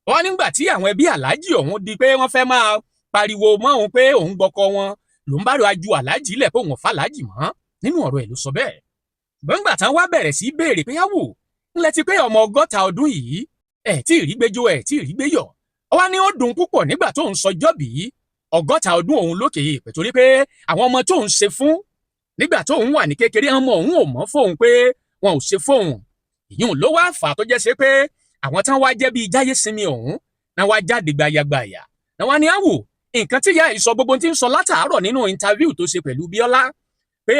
Wọ́n nígbà tí àwọn ẹbí aláàjì ọ̀hún di pé wọ́n fẹ́ máa pariwo mọ́ òun pé òun gbọ́kọ wọn, lòun bá rọ ajú aláàjì lẹ̀ pé òun ò fà aláàjì mọ́. Nínú ọ̀rọ̀ ẹ̀ ló sọ bẹ́ẹ̀. Ṣùgbọ́n nígbà tán wá bẹ̀rẹ̀ sí í béèrè pé yáwò ńlẹ̀ ti pé ọmọ 60 ọdún yìí, ẹ̀ tí ì rí gbẹjọ́, ẹ̀ tí ì rí gbéyọ̀, ó wá ní ó dùn púpọ̀ nígbà tó ń sọjọ́ bí 60 ọdún òun lókè èèpẹ̀, torí pé àwọn ọmọ tó ń ṣe fún nígbà tó ń wà ní kékeré, ọmọ òun ò mọ̀ fóun pé wọn ò ṣe fóun. Ìyún ló wá fà á tó jẹ́ ṣe pé àwọn tán wá jẹ́ bíi jáyé sinmi ọ̀hún náà wá jáde gbayagbaya náà wá ní àwò nǹkan tí ìyá yìí sọ, gbogbo tí ń sọ látàárọ̀ nínú interview tó ṣe pẹ̀lú Bíọ́lá, pé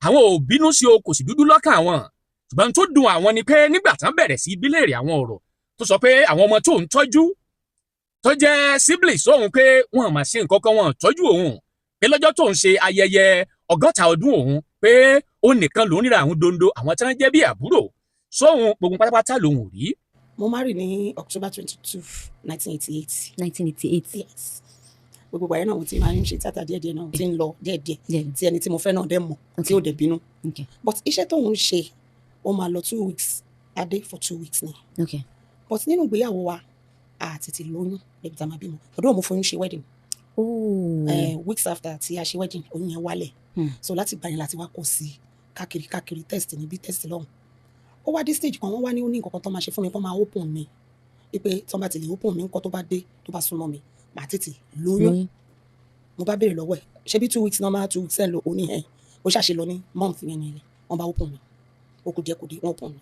àwọn ò bínú sí o, kò sì dúdú lọ́kàn àwọn, ṣùgbọ́n tó dùn àwọn ni pé nígbà tán bẹ̀rẹ̀ sí bíléèrè àwọn ọ̀rọ̀, tó sọ pé àwọn ọmọ tó ń tọ́jú tó jẹ́ siblings òun, pé wọn mà ṣe nǹkan kan, wọn tọ́jú òun, pé lọ́jọ́ tó ń ṣe ayẹyẹ 60 ọdún òun, pé ó nìkan lòún ríra àwọn dondo, àwọn tí wọ́n jẹ́ bí àbúrò sóhun, gbogbo pátápátá lòun ò rí. Mo marry ní October 22, 1988. 1988. Yes. Gbogbo ìgbà yẹn náà, mo ti máa ń ṣe tíátà díẹ̀díẹ̀ náà, tí ń lọ díẹ̀díẹ̀, tí ẹni tí mo fẹ́ náà dẹ̀ mọ̀, tí ó dẹ̀ bínú. But iṣẹ́ tóun ń ṣe, ó máa lọ 2 weeks, adé for 2 weeks ni. But nínú ìgbéyàwó wa, a tètè lóyún débi tá a máa bímọ. Ọdún òun foyún ṣe wedding. Weeks after tí a ṣe wedding, oyún yẹn wálẹ̀. So láti gbà yẹn láti wá kó sí káàkiri káàkiri, test níbí, test lọ́hùn. Ó wá dé stage kan, wọ́n wá ní ó ní nǹkan kan tó máa ṣe fún mi, kó máa open mi, wípé tí wọ́n bá ti lè open mi, nǹkan tó bá dé, tó bá súnmọ́ mi, màá tètè lóyún. Lóyún. Mo bá béèrè lọ́wọ́ ẹ̀, ṣé bí 2 weeks normal, 2 weeks ẹ̀ lọ? Ó ní ẹ̀ ó ṣàṣe lọ ní month yẹn ni wọ́n bá open mi. Ó kù díẹ̀ kù dé, wọ́n open mi,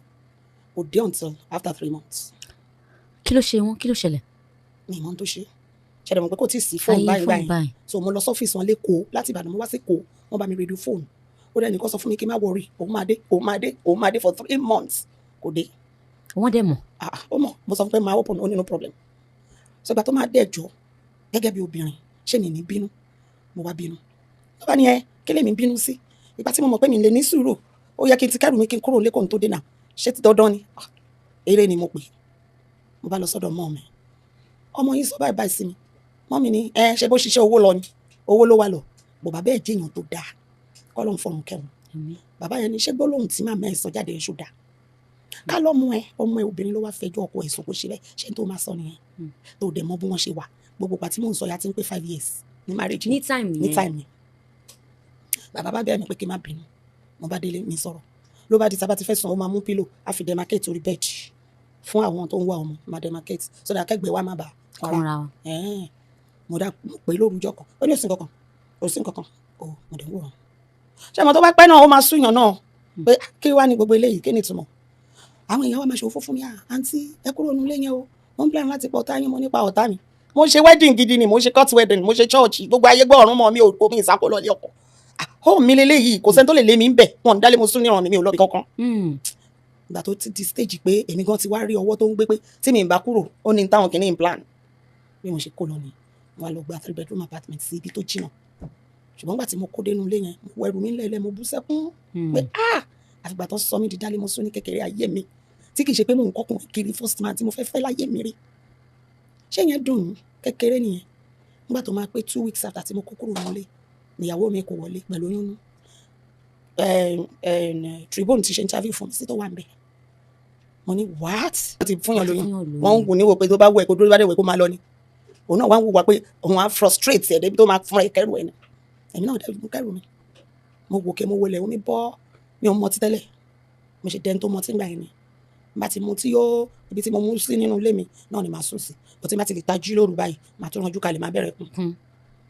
kò dé until after 3 months. Kí ló ṣe wọn? Kí ló ṣẹlẹ̀? Mi ìmọ̀ tó ṣe ṣẹlẹ̀ mọ̀ pé kò tí ì sí fóònù Ayé báyìí fóònù báyìí. Báyìí. So mo lọ sọ́fíìsì wọn lẹ́kọ̀ọ́ láti Ìbàdàn, mo wá sí Èkó, wọ́n bá mi rédíò fóònù. Ó dẹ̀ nìkan sọ fún mi kí n má worry, òun máa dé, òun máa dé, òun máa dé. For 3 months, kò dé. Wọ́n dẹ̀ mọ̀? Ah ah, ó mọ̀. Mo sọ fún pé máa open, ó ní no problem. So ìgbà tó máa dé, ẹjọ́, gẹ́gẹ́ bí obìnrin, ṣé mi ní bínú? Mo wá bínú. Tó bá ní ẹ kí lèmi bínú sí, ìgbà tí mo mọ̀ pé mi lè ní sùúrù, ó yẹ kí n ti kẹ́rù mi kí n kúrò lẹ́kọ̀ọ́ tó dé náà. Ṣé ti dandan ni? Ah, eré ni mo pè. Mo bá lọ sọ́dọ̀ ọmọ mi, ọmọ yìí sọ báyìí báyìí sí mi. Mọ́ mi ní ẹ ṣe bó ṣiṣẹ́ owó lọ ni, owó ló wà lọ. Bò bàbá ẹ̀ jẹ́yàn tó dáa, kọ́ ló ń fọ̀rùn kẹwọn. Bàbá yẹn ní ṣé gbólóhùn tí màmá ẹ̀ sọ jáde ẹ̀ ṣó dáa? Ká lọ́mọ ẹ, ọmọ ẹ obìnrin ló wá fẹjọ́ ọkọ ẹ̀ sùn kó ṣe bẹ́ẹ̀, ṣé n tó máa sọ nìyẹn? Tó dẹ̀ mọ bí wọ́n ṣe wà. Gbogbo ìgbà tí mò ń sọ ya ti ń pé 5 years ní marriage. Ní time Ní yẹn. time yẹn, bàbá bá bẹ̀rẹ̀ mi pé kí n má bínú. Mo bá délé, mi sọ̀rọ̀. Ló bá di tábà ti fẹ́ sùn, ó máa mú pillow, á fi demarcate orí bed fún àwọn tó ń wá ọmọ, máa demarcate so that akẹgbẹ́ wa má bàa Kúnra wọn. Ẹ̀ẹ́n, mo dá mo pè é lórúkọ kan, ó ní òsín kankan, òsín kankan o. Mo dẹ̀ ń wòran. Ṣé mo tó bá pẹ́ náà, ó máa súyàn náà pé kí wá ní gbogbo eléyìí, kí ni ìtumọ̀? Àwọn èèyàn wa máa ṣòfò fún mi. À, àǹtí, ẹ kúrò nílé yẹn o, mo ń plan láti pọ̀ ọ̀tá yín. Mo nípa ọ̀tá mi, mo ṣe wedding gidi ni, mo ṣe court wedding, mo ṣe church, gbogbo ayé gbọ́ ọ̀run mọ́ mi ò kó mi ìsákò lọ́lé ọkọ̀. Home mi leléyìí, kò sẹ́ni tó lè lé mi ń bẹ̀. Wọn ń dálé mo sún níran mi, mi ò lọ bí kankan. Ìgbà tó ti di stage pé èmi gan ti wá rí ọwọ́ tó ń gbé pé tí mi ń bá kúrò, ó ní táwọn kìíní ń plan, bí mo ṣe kó lọ ni mo wá lọ gba three bedroom apartment sí ibi tó jìnnà. Ṣùgbọ́n nígbà tí mo kó dénú ilé yẹn, mo wọ ẹrù mi ńlẹ̀, mo bú sẹ́kún pé ah, àfìgbà tó sọ mí di dálé mo sún ní kékeré ayé mi, tí kì í ṣe pé mò ń kọkùnrin kiri. First man tí mo fẹ́ fẹ́ láyé mi rí, ṣé yẹn dùn mí kékeré nìyẹn. Nígbà tó máa pé 2 weeks after tí mo kó kúrò nílé, níyàwó mi kò wọlé pẹ̀lú oyún nú. Tribune ti ṣe interview fún mi sí tó wà ń bẹ̀. Mo ní what? Wọ́n ti fún yàn lóyún, wọ́n ń wò níwò pé tó bá wù ẹ́ kó dúró, bá dẹ̀ wẹ̀ kó máa lọ ni. Òun náà wá ń wùwà pé òun á frustrate ẹ̀ débi tó máa fún ẹ kẹrù ẹ̀ ni. Èmi náà dẹ̀ mú kẹrù mi, mo wò ké, mo wọlé, omi bọ́. Mi ò mọtí tẹ́lẹ̀, mo ṣe dẹni tó mọtí nígbà yẹn ni. Bá ti mu tí yóò, ibi tí mo mú sí nínú ilé mi náà ni màá sùn sí bó. Tí má ti lè tají lóru báyìí, màá tún ranjú kalẹ̀, màá bẹ̀rẹ̀ kún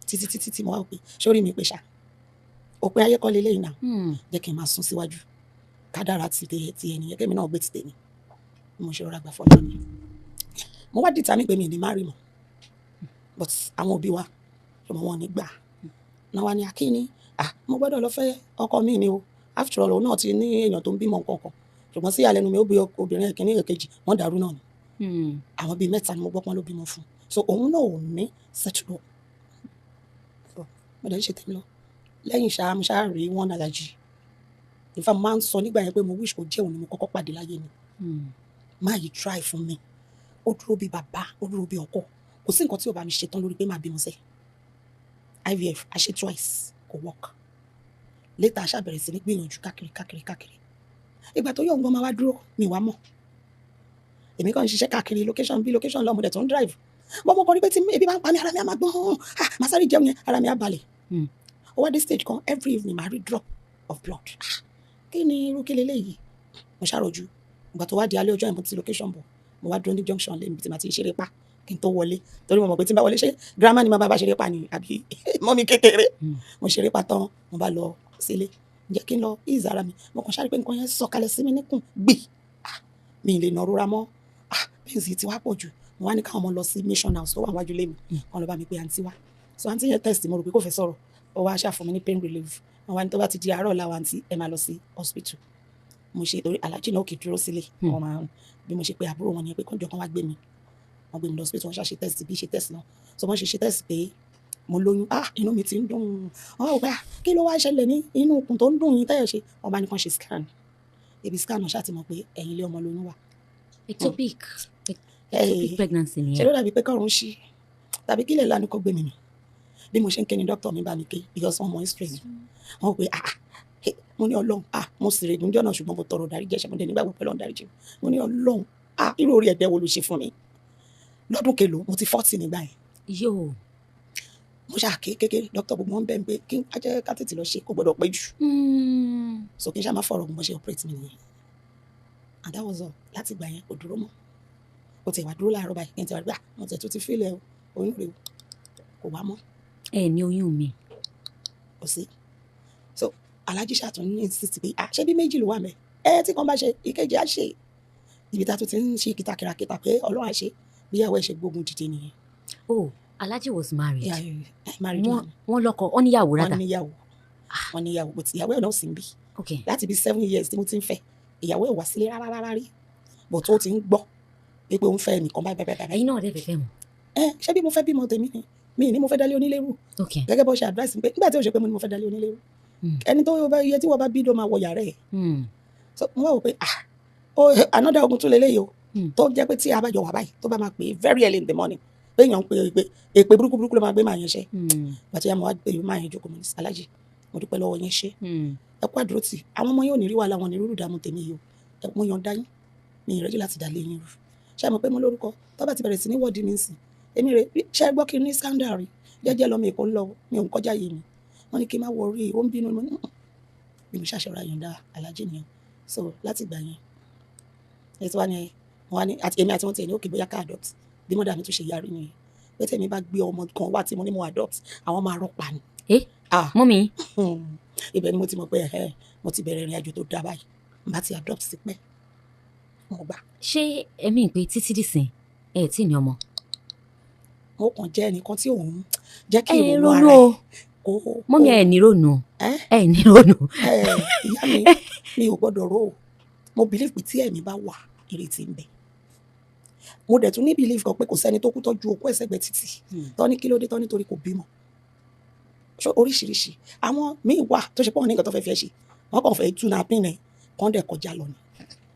títí títí tí mo wá pé sórí mi pé ṣá, òpin ayé kọ́ leléyìí náà, jẹ́ kí n máa sún síwájú. Kádàrá ti ti ẹnìyẹn, kémi náà gbé ti tèmi. Mo ṣe rọra gbà fọlọ́ ni. Mo wá determine pé mi ì ní marry mọ́, but àwọn òbí wa, ṣùgbọ́n wọn ò ní gbà náà wá ní akíní, ah, mo gbọ́dọ̀ lọ fẹ́ ọkọ mi ni o. After all, òun náà ti ní èèyàn tó ń bímọ nǹkan kan. Ṣùgbọ́n sí ìyàlẹ́nu mi, ó bí obìnrin ẹ̀kíní, èkejì, wọ́n dàrú náà ni. Àwọn bíi mẹ́ta ni mo gbọ́ pọ́n ló bímọ fún. So òun náà ò ní settle up. So mo dẹ̀ ń ṣe tèmi lọ lẹ́yìn ṣáá, mo ṣáá rí one allergy. In fact, mo máa ń sọ nígbà yẹn pé mo wish kó jẹ́ òun ni mo kọ́kọ́ pàdé láyé mi. Máa yìí try fún mi, ó dúró bí bàbá, ó dúró bí ọkọ. Kò sí nǹkan tí ò bá mi ṣe tán lórí pé màá bímọ sẹ́. IVF a ṣe twice, kò work. Later, a ṣá bẹ̀rẹ̀ sí ní gbìyànjú káàkiri káàkiri káàkiri. Ìgbà tó yọ̀ ń gbọ́n máa wá dúró, mi wá mọ̀. Èmi kàn ń ṣiṣẹ́ káàkiri, location bí location lọ́mọdé tó ń drive bọ́n. Mo kàn rí pé tí ebi bá ń pa mí, ara mi á máa gbọ́n. Ah, màá sáré jẹun yẹn, ara mi á balẹ̀. Ó wá dé stage kan, every evening màá rí drop of blood. Ah, kí ni irú kí leléyìí? Mo ṣàròjù. Ìgbà tó wá di alẹ́ ọjọ́ yẹn, mo ti location bọ̀, mo wá dúró ní junction lé mi tí màá ti ṣeré pa kí n tó wọlé, torí mo mọ̀ pé tí n bá wọlé, ṣé grandma ni màá bá ṣeré pa ni àbí mummy kékeré? Mo ṣeré pa tán, mo bá lọ sílé, ǹjẹ́ kí n lọ ease ara mi. Mo kàn ṣáà rí pé nǹkan yẹn sọ̀kalẹ̀ sí mi níkùn gbì. Ah, mi ì lè nà rora mọ́. Ah, pains yìí ti wá pọ̀ jù. Mo wá ní káwọn ọmọ lọ sí mission house tó wà wájú ilé mi, kàn lọ bá mi pé àǹtí wá. So àǹtí yẹn test, mo rò pé kò fẹ́ sọ̀rọ̀, ó wá ṣàfún mi ní pain relief. Wọ́n wá ní tó bá ti di àárọ̀ ọ̀la wa, àǹtí, ẹ máa lọ sí hospital. Mo ṣe torí aláàjì náà kì í dúró sílé. Wọ́n máa bí mo ṣe pé àbúrò wọn ni pé kọ́njọ kan wá gbé mi. Wọ́n gbé mi lọ hospital, wọ́n ṣàṣe test bí ṣe test náà. So wọ́n ṣe ṣe test pé mo lóyún. Ah, inú mi ti ń dùn. Wọ́n wò pé, ah, kí ló wá ṣẹlẹ̀ ní inú ikùn tó ń dùn yín tẹ́yẹ̀ ṣe? Wọ́n bá ní kàn ṣe scan. Ibi scan náà ṣáà ti mọ̀ pé ẹ̀yìn ilé ọmọ lóyún wà. Ectopic, ectopic pregnancy Ṣe nìyẹn. Ló dàbí pé kọ́run ṣí tàbí kílẹ̀ lánàá kó gbé mi mì. Bí mo ṣe ń ké ni dókítà mi bá mi ké, because wọ́n mọ history mi. Wọ́n pé, ah, eh, mo ní Ọlọ́run, ah, mo sì règùn jọ́nà, ṣùgbọ́n mo tọrọ dáríjì ẹ̀ṣẹ̀, mo dẹ̀ nígbàgbọ́ pé Ọlọ́run dáríjì mi. Mo ní Ọlọ́run, ah, irú orí ẹ̀dẹ́ wo ló ṣe fún mi lọ́dún kelòó? Mo ti 40 nígbà yẹn. Yóò. Mo ṣáà ké kékeré. Dókítà, gbogbo wọn bẹ́ẹ̀ pé kí n ajẹ́ ká tètè lọ ṣe, kó gbọ́dọ̀ pẹ́ jù. So kí n ṣáà má fọ̀rọ̀, mo ṣe operate mi nìyẹn, and that was all. Láti ìgbà yẹn, kò dúró mọ́. Kò tiẹ̀ wá dúró láàárọ̀ báyìí kí n tiẹ̀ wá gbà mo tiẹ̀ tún ti fílẹ̀ o, oyún rèé o, kò wá mọ́. Ẹ ní oyún mi. Kò sí. So alájí ṣàtún ní insist pé, ah, ṣé bí méjì ló wà mẹ́ ẹ, tí kan bá ṣe, ìkejì á ṣe. Ibi tá a tún ti ń ṣe kìtàkìràkìtà pé Ọlọ́run á ṣe, bí ìyàwó ẹ̀ ṣe gbógun dìde nìyẹn. Oh, Alhaji was married. Yeah, married Wọ́n man. Wọ́n lọ́kọ, wọ́n níyàwó Wọ́n rádà. níyàwó, wọ́n níyàwó, but ìyàwó ẹ̀ náà sì ń bí. Láti bí 7 years tí mo ti ń fẹ́, ìyàwó ẹ̀ wá sílé rárá rárá rí, but ó ti ń gbọ́ pé òun fẹ́ ẹnìkan báyìí báyìí báyìí. Ẹ̀yin náà dẹ̀ fẹ́ fẹ́ wọn. Ẹ ṣé bí mo fẹ́ bímọ tèmi ni, mi ní mo fẹ́ dálé onílé rú. Gẹ́gẹ́ bó ṣe advice mi pé nígbà tí ó ṣe pé mo ní mo fẹ́ dálé onílé rú, ẹni tó bá yẹ tí wọ́n bá bí ló máa wọ yàrá ẹ̀. So mo wá wò pé, ah, ó another ogun tún lélẹ́yìí o, tó jẹ́ pé tí a bá jọ wà báyìí, tó bá máa pè é very early in the morning pé èèyàn ń pè é pé èpè burúkú burúkú ló máa gbé máa yẹn ṣe. Gbàtí mo wá gbé máa yẹn jókòó, mo ní, Alájì, mo dúpẹ́ lọ́wọ́ yẹn, ṣe ẹ kú àdúró tì. Àwọn ọmọ yóò ní rí wàhálà, wọn ní rúrù dààmú tèmi yìí o. Ẹ mo yàn dá yín, mi ì ready láti dà lé yín rú. Ṣé ẹ mọ̀ pé mo lórúkọ tó bá ti bẹ̀rẹ̀ sí ní wọ́ọ̀dì mi sìn, èmi rè ṣé ẹ gbọ́ kí n ní scandal rí? Jẹ́jẹ́ lọ́mọ Èkó ń lọ, mi ò ń kọjá yé mi. Wọ́n ní kí n má worry, ó ń bínú. Mo ní bí mo ṣàṣọra yọ̀ǹda alájì nìyẹn. So láti ìgbà yẹn ẹ tí wàá ní wọn ní àti èmi àti wọn tiẹ̀ ní òkè bóyá ká adopt. Bí mother mi tún ṣe yarí nìyẹn pé tèmi bá gbé ọmọ kan wá tí mo ní mo adopt, àwọn máa rọpa ni. Eh? Ah. Mummy. Ibẹ̀ ni mo ti mọ̀ pé ẹ̀hẹ́, mo ti bẹ̀rẹ̀ ìrìn àjò tó dáa báyìí. N bá ti adopt sí pẹ́, mo gbà. Ṣé ẹ̀mí pé títí dìsìn ẹ tí ì ní ọmọ? Mo kàn jẹ́ ẹnìkan tí òun jẹ́ kí Ẹ ìrònú ronú ara o. ẹ̀ kó. Mummy, ẹ ní ronú. Ẹ́? Ẹ ní ronú. Ẹ ìyá mi, mi ò gbọ́dọ̀ rò ó. Mo believe pé tí ẹ̀mí bá wà, ìrètí ń bẹ. Mo dẹ̀ tún ní believe kan pé kò sẹ́ni tó kú tọ́jú òkú ẹ̀sẹ̀gbẹ́ títì tọ́ ní kí ló dé tọ́ nítorí kò bímọ. So oríṣiríṣi àwọn míì wà tó ṣe pé wọ́n ní nǹkan tó fẹ́ fi ẹ́ ṣe, wọ́n kàn fẹ́ tú náà pín ní kàn dẹ̀ kọjá lọ ni.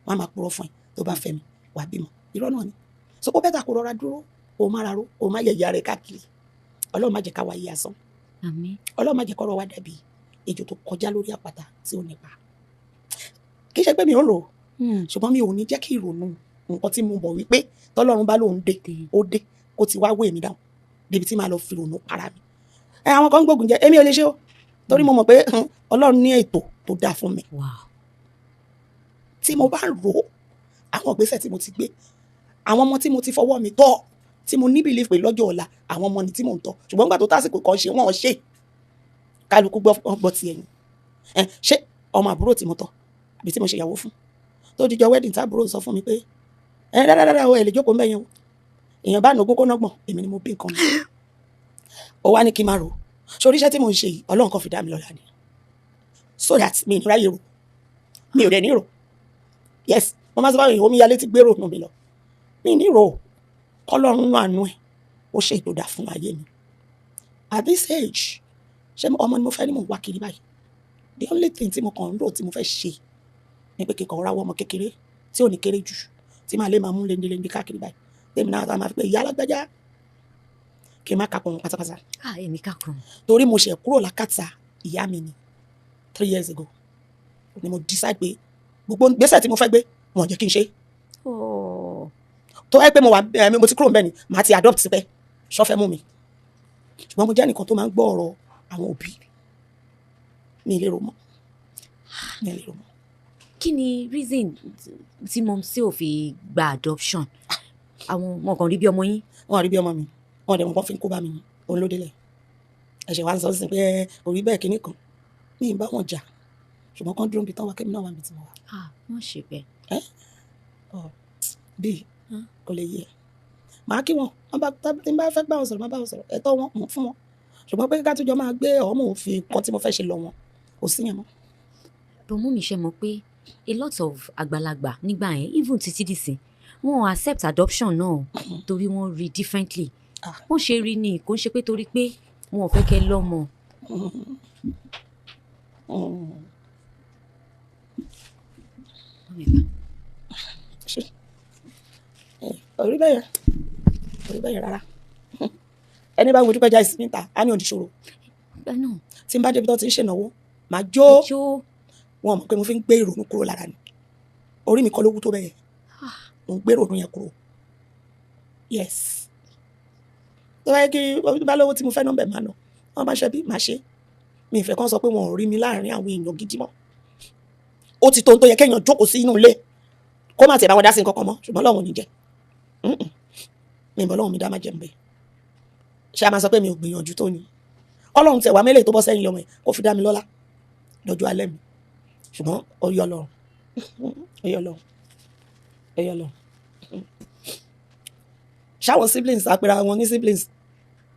Wọ́n á máa purọ́ fún ẹ, tó bá fẹ́ mi, wàá bímọ. Irọ́ náà ni. So ó better kó rọra dúró, kó má ra ró, kó má yẹ̀yẹ́ rẹ̀ káàkiri. Ọlọ́run má jẹ́ ká wáyé asán. Àmín. Ọlọ́run má jẹ́ kọ́rọ̀ wá dàbí ejò tó kọjá lórí àpáta tí ó nípa. Kì í ṣe pé mi ò rò ó, ṣùgbọ́n mi ò ní jẹ́ kí ìrònú nǹkan tí mo mọ̀ wípé tọ́lọ́run bá lóun dé, ó dé, kó ti wá wé mi dáhùn débi tí màá lọ fi ìrònú para mi. Ẹ àwọn kan ń gbógun jẹ, èmi ò lè ṣe o, torí mo mọ̀ pé Ọlọ́run ní ètò tó dáa fún mi. Tí mo bá ń rò ó, àwọn ìgbésẹ̀ tí mo ti gbé, àwọn ọmọ tí mo ti fọwọ́ mi tọ́, tí mo ní belief pé lọ́jọ́ ọ̀la àwọn ọmọ ni tí mò ń tọ́, ṣùgbọ́n nígbà tó tásìkò kan ṣe wọ́n ṣe kálukú gbọ́, wọ́n gbọ́ ti ẹ̀yìn ẹ. Ṣé ọmọ àbúrò tí mo tọ́ àbí tí mo ṣe ìyàwó fún, tó dijọ́ wedding táàbúrò sọ fún mi pé ẹ rárá rárá o, ẹ lè jókòó mẹ́yẹn o, Èèyàn bá nogún kó nọ́gbọ̀n, èmi ni mo bí nǹkan mi. Ó wá ní kí n máa rò sórí iṣẹ́ tí mò ń ṣe yìí. Ọlọ́run kan fi dá mi lọ́lá ni, so that mi ì ní ráyè rò, mi ò dẹ̀ ní rò. Yes, mo máa sọ fáwọn èèyàn, omi yalé ti gbérò nù mí lọ, mi ní rò. Kọ́lọ́run nù àánú ẹ̀, ó ṣe ìtòdà fún ayé mi. At this age, ṣé ọmọ ni mo fẹ́ ni mò ń wá kiri báyìí? The only thing tí mo kàn ń rò tí mo fẹ́ ṣe ni pé kíkan ráwọ́ ọmọ kékeré tí ò ní kéré jù, tí màá lè máa mú léńdéléńdé káàkiri báyìí, tèmi náà tá máa fi pé ìyá alágbájá, kí n má kakọ̀ wọn pátápátá. Ah, èmi kàkùn. Torí mo ṣẹ̀ kúrò lákàtà ìyá mi ni 3 years ago ni mo decide pé gbogbo gbèsè tí mo fẹ́ gbé, wọn ò jẹ́ kí n ṣe. Oh. Tó ẹ pé mo wà ẹ, mo ti kúrò níbẹ̀ ni màá ti adopt pẹ́ sọ́fẹ́ mú mi, ṣùgbọ́n mo jẹ́ ẹnìkan tó máa ń gbọ́ ọ̀rọ̀ àwọn òbí mi. Lè rò mọ́, mi lè rò mọ́. Kí ni reason tí mumsy ò fi gba adoption? Àwọn wọn kàn rí bí ọmọ yín? Wọn rí bí ọmọ mi, wọn dẹ̀ mọ̀ kán fi ń kó bá mi ni. Òun ló délẹ̀ ẹ̀ṣẹ̀ wa ń sọ sí pé ẹ kò rí bẹ́ẹ̀. Kinní kan, mi ì bá wọn jà, ṣùgbọ́n kán dúró níbi tán wá, kémi náà wà níbi tí mo wà. Ah, wọ́n ṣe bẹ́ẹ̀. Ọ bíi kò lè yé ẹ. Màá kí wọn, wọn bá tí n bá fẹ́ bá wọn sọ̀rọ̀, má bá wọn sọ̀rọ̀, ẹ̀tọ́ wọn mò ń fún wọn, ṣùgbọ́n pé ká tún jọ máa gbé ọmọ òfin kan tí mo fẹ́ ṣe lọ wọn, kò sí yẹn mọ́. But mummy, ṣe mọ̀ pé a lot of àgbàlagbà nígbà yẹn, even títí dìsín, wọn ò accept adoption náà torí wọ́n rí differently. Ah. Wọ́n ṣe rí ni, kò ń ṣe pé torí pé wọn ò fẹ́ kẹ́ lọ́mọ. Mummy bá. Ṣe kò rí bẹ́ẹ̀ yẹn, kò rí bẹ́ẹ̀ yẹn rárá. Ẹni bá ń wojú pẹ́jà ìsinmi ta á ní òdìṣòro. Bẹ́ẹ̀ náà. Tí n bá débi tó ti ń ṣènáwó, màá jó. Jó. Wọn mọ̀ pé mo fi ń gbé ìrònú kúrò lára ni. Orí mi kọ́ ló wú tó bẹ́ẹ̀ yẹn, mo ń gbé ìrònú yẹn kúrò. Yes, tó bá yẹ kí bá lówó tí mo fẹ́ nọ́mbẹ̀, máa nà wọ́n, bá ṣe bí màá ṣe. Mi ìfẹ́ kan sọ pé wọn ò rí mi láàrin àwọn èèyàn gidi mọ́. Ó ti tó ohun tó yẹ kéèyàn jókòó sí inú ilé, kó má tiẹ̀ bá wọn dá sí nǹkan kan mọ́, ṣùgbọ́n Ọlọ́run ò ní jẹ́. Mi ìbọn Ọlọ́run mi dá má jẹun bẹ́ẹ̀. Ṣé a máa sọ pé mi ò gbìyànjú tó ni? Ọlọ́run tẹ̀ wá mẹ́lẹ̀ tó bọ́ sẹ́yìn lọ́mọ ẹ̀, kó fi dá mi lọ́lá lọ́jọ́ alẹ́ mi. Ṣùgbọ́n ó yọ Ọlọ́run, ó yọ Ọlọ́run, ó yọ Ọlọ́run. Ṣáwọn siblings àpẹẹrẹ wọn ní siblings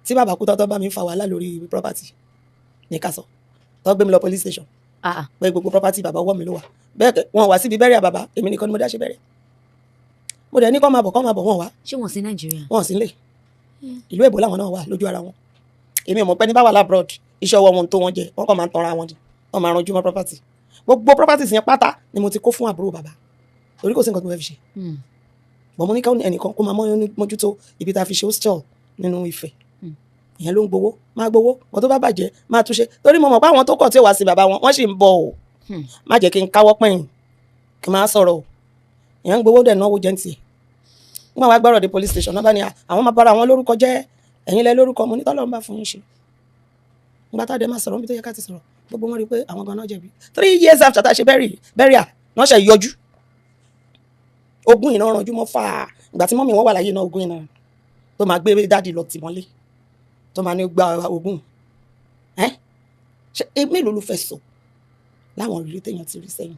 tí bàbá kú tọ́tọ́ bá mi fa wàhálà lórí property ní ká sọ tó gbé mi lọ police station Ah, ah. pé gbogbo property bàbá, ọwọ́ mi ló wà. Bẹ́ẹ̀ kẹ́, wọn wá síbi burial bàbá, èmi nìkan ni mo dá ṣe burial. Mo dẹ̀ ní kọ́ máa bọ̀, kọ́ máa bọ̀, wọ́n wá. Ṣé wọ́n sí Nàìjíríà? Wọn sì ń lè, ìlú èbó làwọn náà wà lójú ara wọn. Èmi ò mọ̀ pé ní bá wà l'abroad, iṣẹ́ ọwọ́ wọn tó wọn jẹ, wọ́n kàn máa ń tanra wọn ni, wọ́n máa ranjú mọ́ property. Gbogbo properties yẹn pátá ni mo ti kó fún àbúrò bàbá, torí kò sí nǹkan tí mo fẹ́ fi ṣe. Bọ̀ mo ní káwọn ẹnìkan kó máa mójútó ibi tá a fi ṣe hostel nínú Ifẹ̀. Ìyẹn ló ń gbowó, máa gbowó wọn, tó bá bàjẹ́ máa túnṣe, torí mo mọ̀ pé àwọn tó kọ̀ tí ò wá sí bàbá wọn, wọ́n sì ń bọ̀ o. Má jẹ́ kí n káwọ́ pẹ̀yìn kí n máa sọ̀rọ̀ o. Ìyẹn ń gbowó dẹ̀ náwó jẹ́ ń tiẹ̀. Wọ́n wá gbọ́rọ̀ dé police station náà, bá ní àwọn máa bára àwọn lórúkọ jẹ́, ẹ̀yin lẹ lórúkọ. Mo ní tọ́lọ́run bá fún yín ṣe. Nígbà tá a dẹ̀ máa sọ̀rọ̀ níbi tó yẹ ká ti sọ̀rọ̀, gbogbo wọn rí i pé àwọn gan-an jẹ̀bi. 3 years after tá a ṣe burial náà ṣe yọjú. Ogún iná ranjú mọ́ fà á. Ìgbà tí mummy wọn wà láyé náà, ogún iná tó máa gbé daddy lọ tì mọ́lé, tó máa ní gba ogún ẹ́. Ṣe mélòó ló fẹ́ sọ láwọn ìrírí téèyàn ti rí sẹ́yìn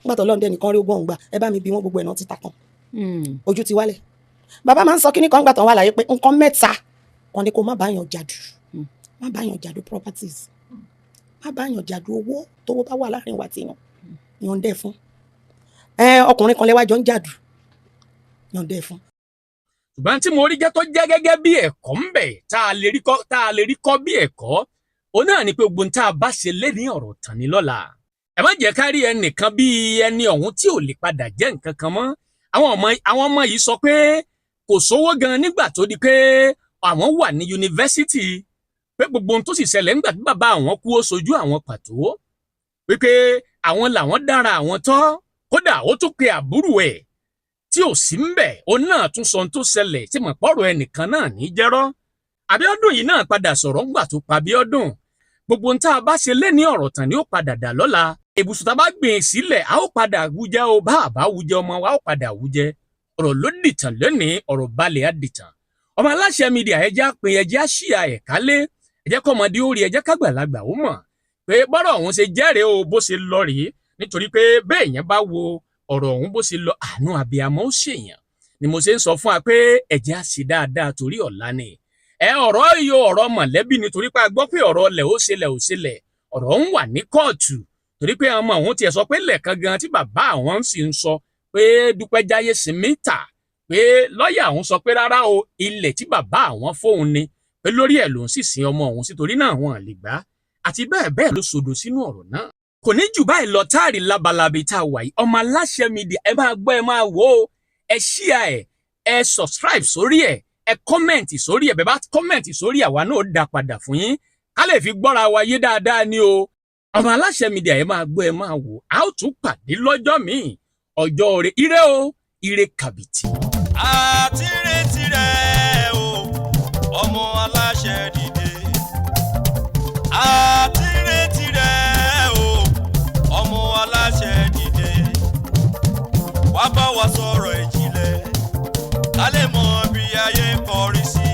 nígbà tó lọ́ndẹ̀ nìkan rí ogún ọ̀hún gbà? Ẹ bá mi bí wọ́n, gbogbo ẹ̀ náà ti ta tán. Ojú ti wálẹ̀. Bàbá máa ń sọ kíní kan gbà tán wà láyé pé nǹkan mẹ́ta kan ni kó má bá yàn jàdù: má bá yàn jàdù properties, má bá yàn jàdù owó, tówó bá wà láàrin wa tí yàn yànjẹ́ fún ẹ, ọkùnrin kan lẹ́wájọ́ ń jàdù, yànjẹ́ fún. Ṣùgbọ́n tí mo rí jẹ́ tó jẹ́ gẹ́gẹ́ bí ẹ̀kọ́ ń bẹ̀ tá a lè rí kọ́ bí ẹ̀kọ́, òun náà ni pé gbogbo ohun tá a bá ṣe lé ní ọ̀rọ̀ tàn ní lọ́la. Ẹ má jẹ́ ká rí ẹnìkan bí ẹni ọ̀hún tí ò lè padà jẹ́ nǹkan kan mọ́. Àwọn ọmọ yìí sọ pé kò sówó gan nígbà tó di pé àwọn wà ní yunifásítì, pé gbogbo ohun tó sì ṣẹlẹ̀ nígbà tí bàbá àwọn kú, ó sojú àwọn pàtó, wípé àwọn làwọn dára àwọn tọ́. Kódà ó tún pe àbúrò ẹ̀ tí ò sí ń bẹ̀, òun náà tún sọ ohun tó ṣẹlẹ̀ tí mọ̀ pọ̀rọ̀ ẹnìkan náà ní jẹ́rọ́. Abíọ́dún yìí náà padà sọ̀rọ̀ ńgbà tó pa Abíọ́dún. Gbogbo ohun tá a bá ṣe lé ní ọ̀rọ̀ tàn ní ó padà dà lọ́la. Èbùsùn tá a bá gbìn sílẹ̀, a ó padà wújẹ o. Bá a bá wújẹ, ọmọ wa ó padà wújẹ. Ọ̀rọ̀ ló dìtàn lónìí, ọ̀rọ̀ balẹ̀ á dìtàn. Ọmọ aláṣẹ media, ẹ jẹ́ á pín, ẹ jẹ́ á share ẹ̀ kálé, ẹ jẹ́ kọ́mọdé ó rí, ẹ jẹ́ kágbàlagbà ó mọ̀ pé bọ́rọ̀ ọ̀hún ṣe jẹ́rìí o, bó ṣe lọ rèé, nítorí pé bẹ́ẹ̀ yẹn bá wo ọ̀rọ̀ ọ̀hún bó ṣe lọ, àánú abiyamọ ó ṣèyàn. Ni mo ṣe ń sọ fún wa pé ẹ̀jẹ̀ á ṣe dáadáa torí ọ̀la ni. Ẹ ọ̀rọ̀ yìí, ọ̀rọ̀ mọ̀lẹ́bí, nítorí pé a gbọ́ pé ọ̀rọ̀ lẹ̀ ó ṣẹlẹ̀ ó ṣẹlẹ̀, ọ̀rọ̀ ń wà ní kóòtù, torí pé ọmọ òun tiẹ̀ sọ pé lẹ̀kan gan tí bàbá àwọn sì ń sọ pé Dúpẹ́ Jáyésinmi tà, pé lọ́ọ̀yà òun sọ pé rárá o, ilẹ̀ tí bàbá àwọn fóun ni, pé lórí ẹ̀ lòun sì sin ọmọ òun sí, torí náà wọn lè gbà á, àti bẹ́ẹ̀ bẹ́ẹ̀ ló sọdọ̀ sínú ọ̀rọ̀ náà. Kò ní jù báyìí lọ táàrí lábalábi tá a wà yìí. Ọmọ Aláṣẹ Media, ẹ máa gbọ́, ẹ máa wò ó, ẹ share ẹ, ẹ subscribe sórí ẹ, ẹ comment sórí ẹ. Bẹ́ẹ̀ bá comment sórí, àwa náà ó dá padà fún yín, ká lè fi gbọ́ra wa yé dáadáa ní o. Ọmọ Aláṣẹ Media, ẹ máa gbọ́, ẹ máa wò. A ó tún pàdé lọ́jọ́ míì, ọjọ́ rẹ. Ire o, ire kàbìtì. Àti retí rẹ̀ o, ọmọ aláṣẹ dìde. Àti retí rẹ̀ o, ọmọ aláṣẹ dìde. Wá bá wa sọ̀rọ̀ ìjìnlẹ̀, ká lè mọ bí ayé ń kọrí sí.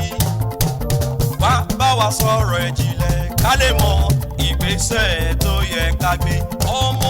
Wá bá wa sọ̀rọ̀ ìjìnlẹ̀, ká lè mọ ìgbésẹ̀ tó yẹ ká gbé. Ọmọ.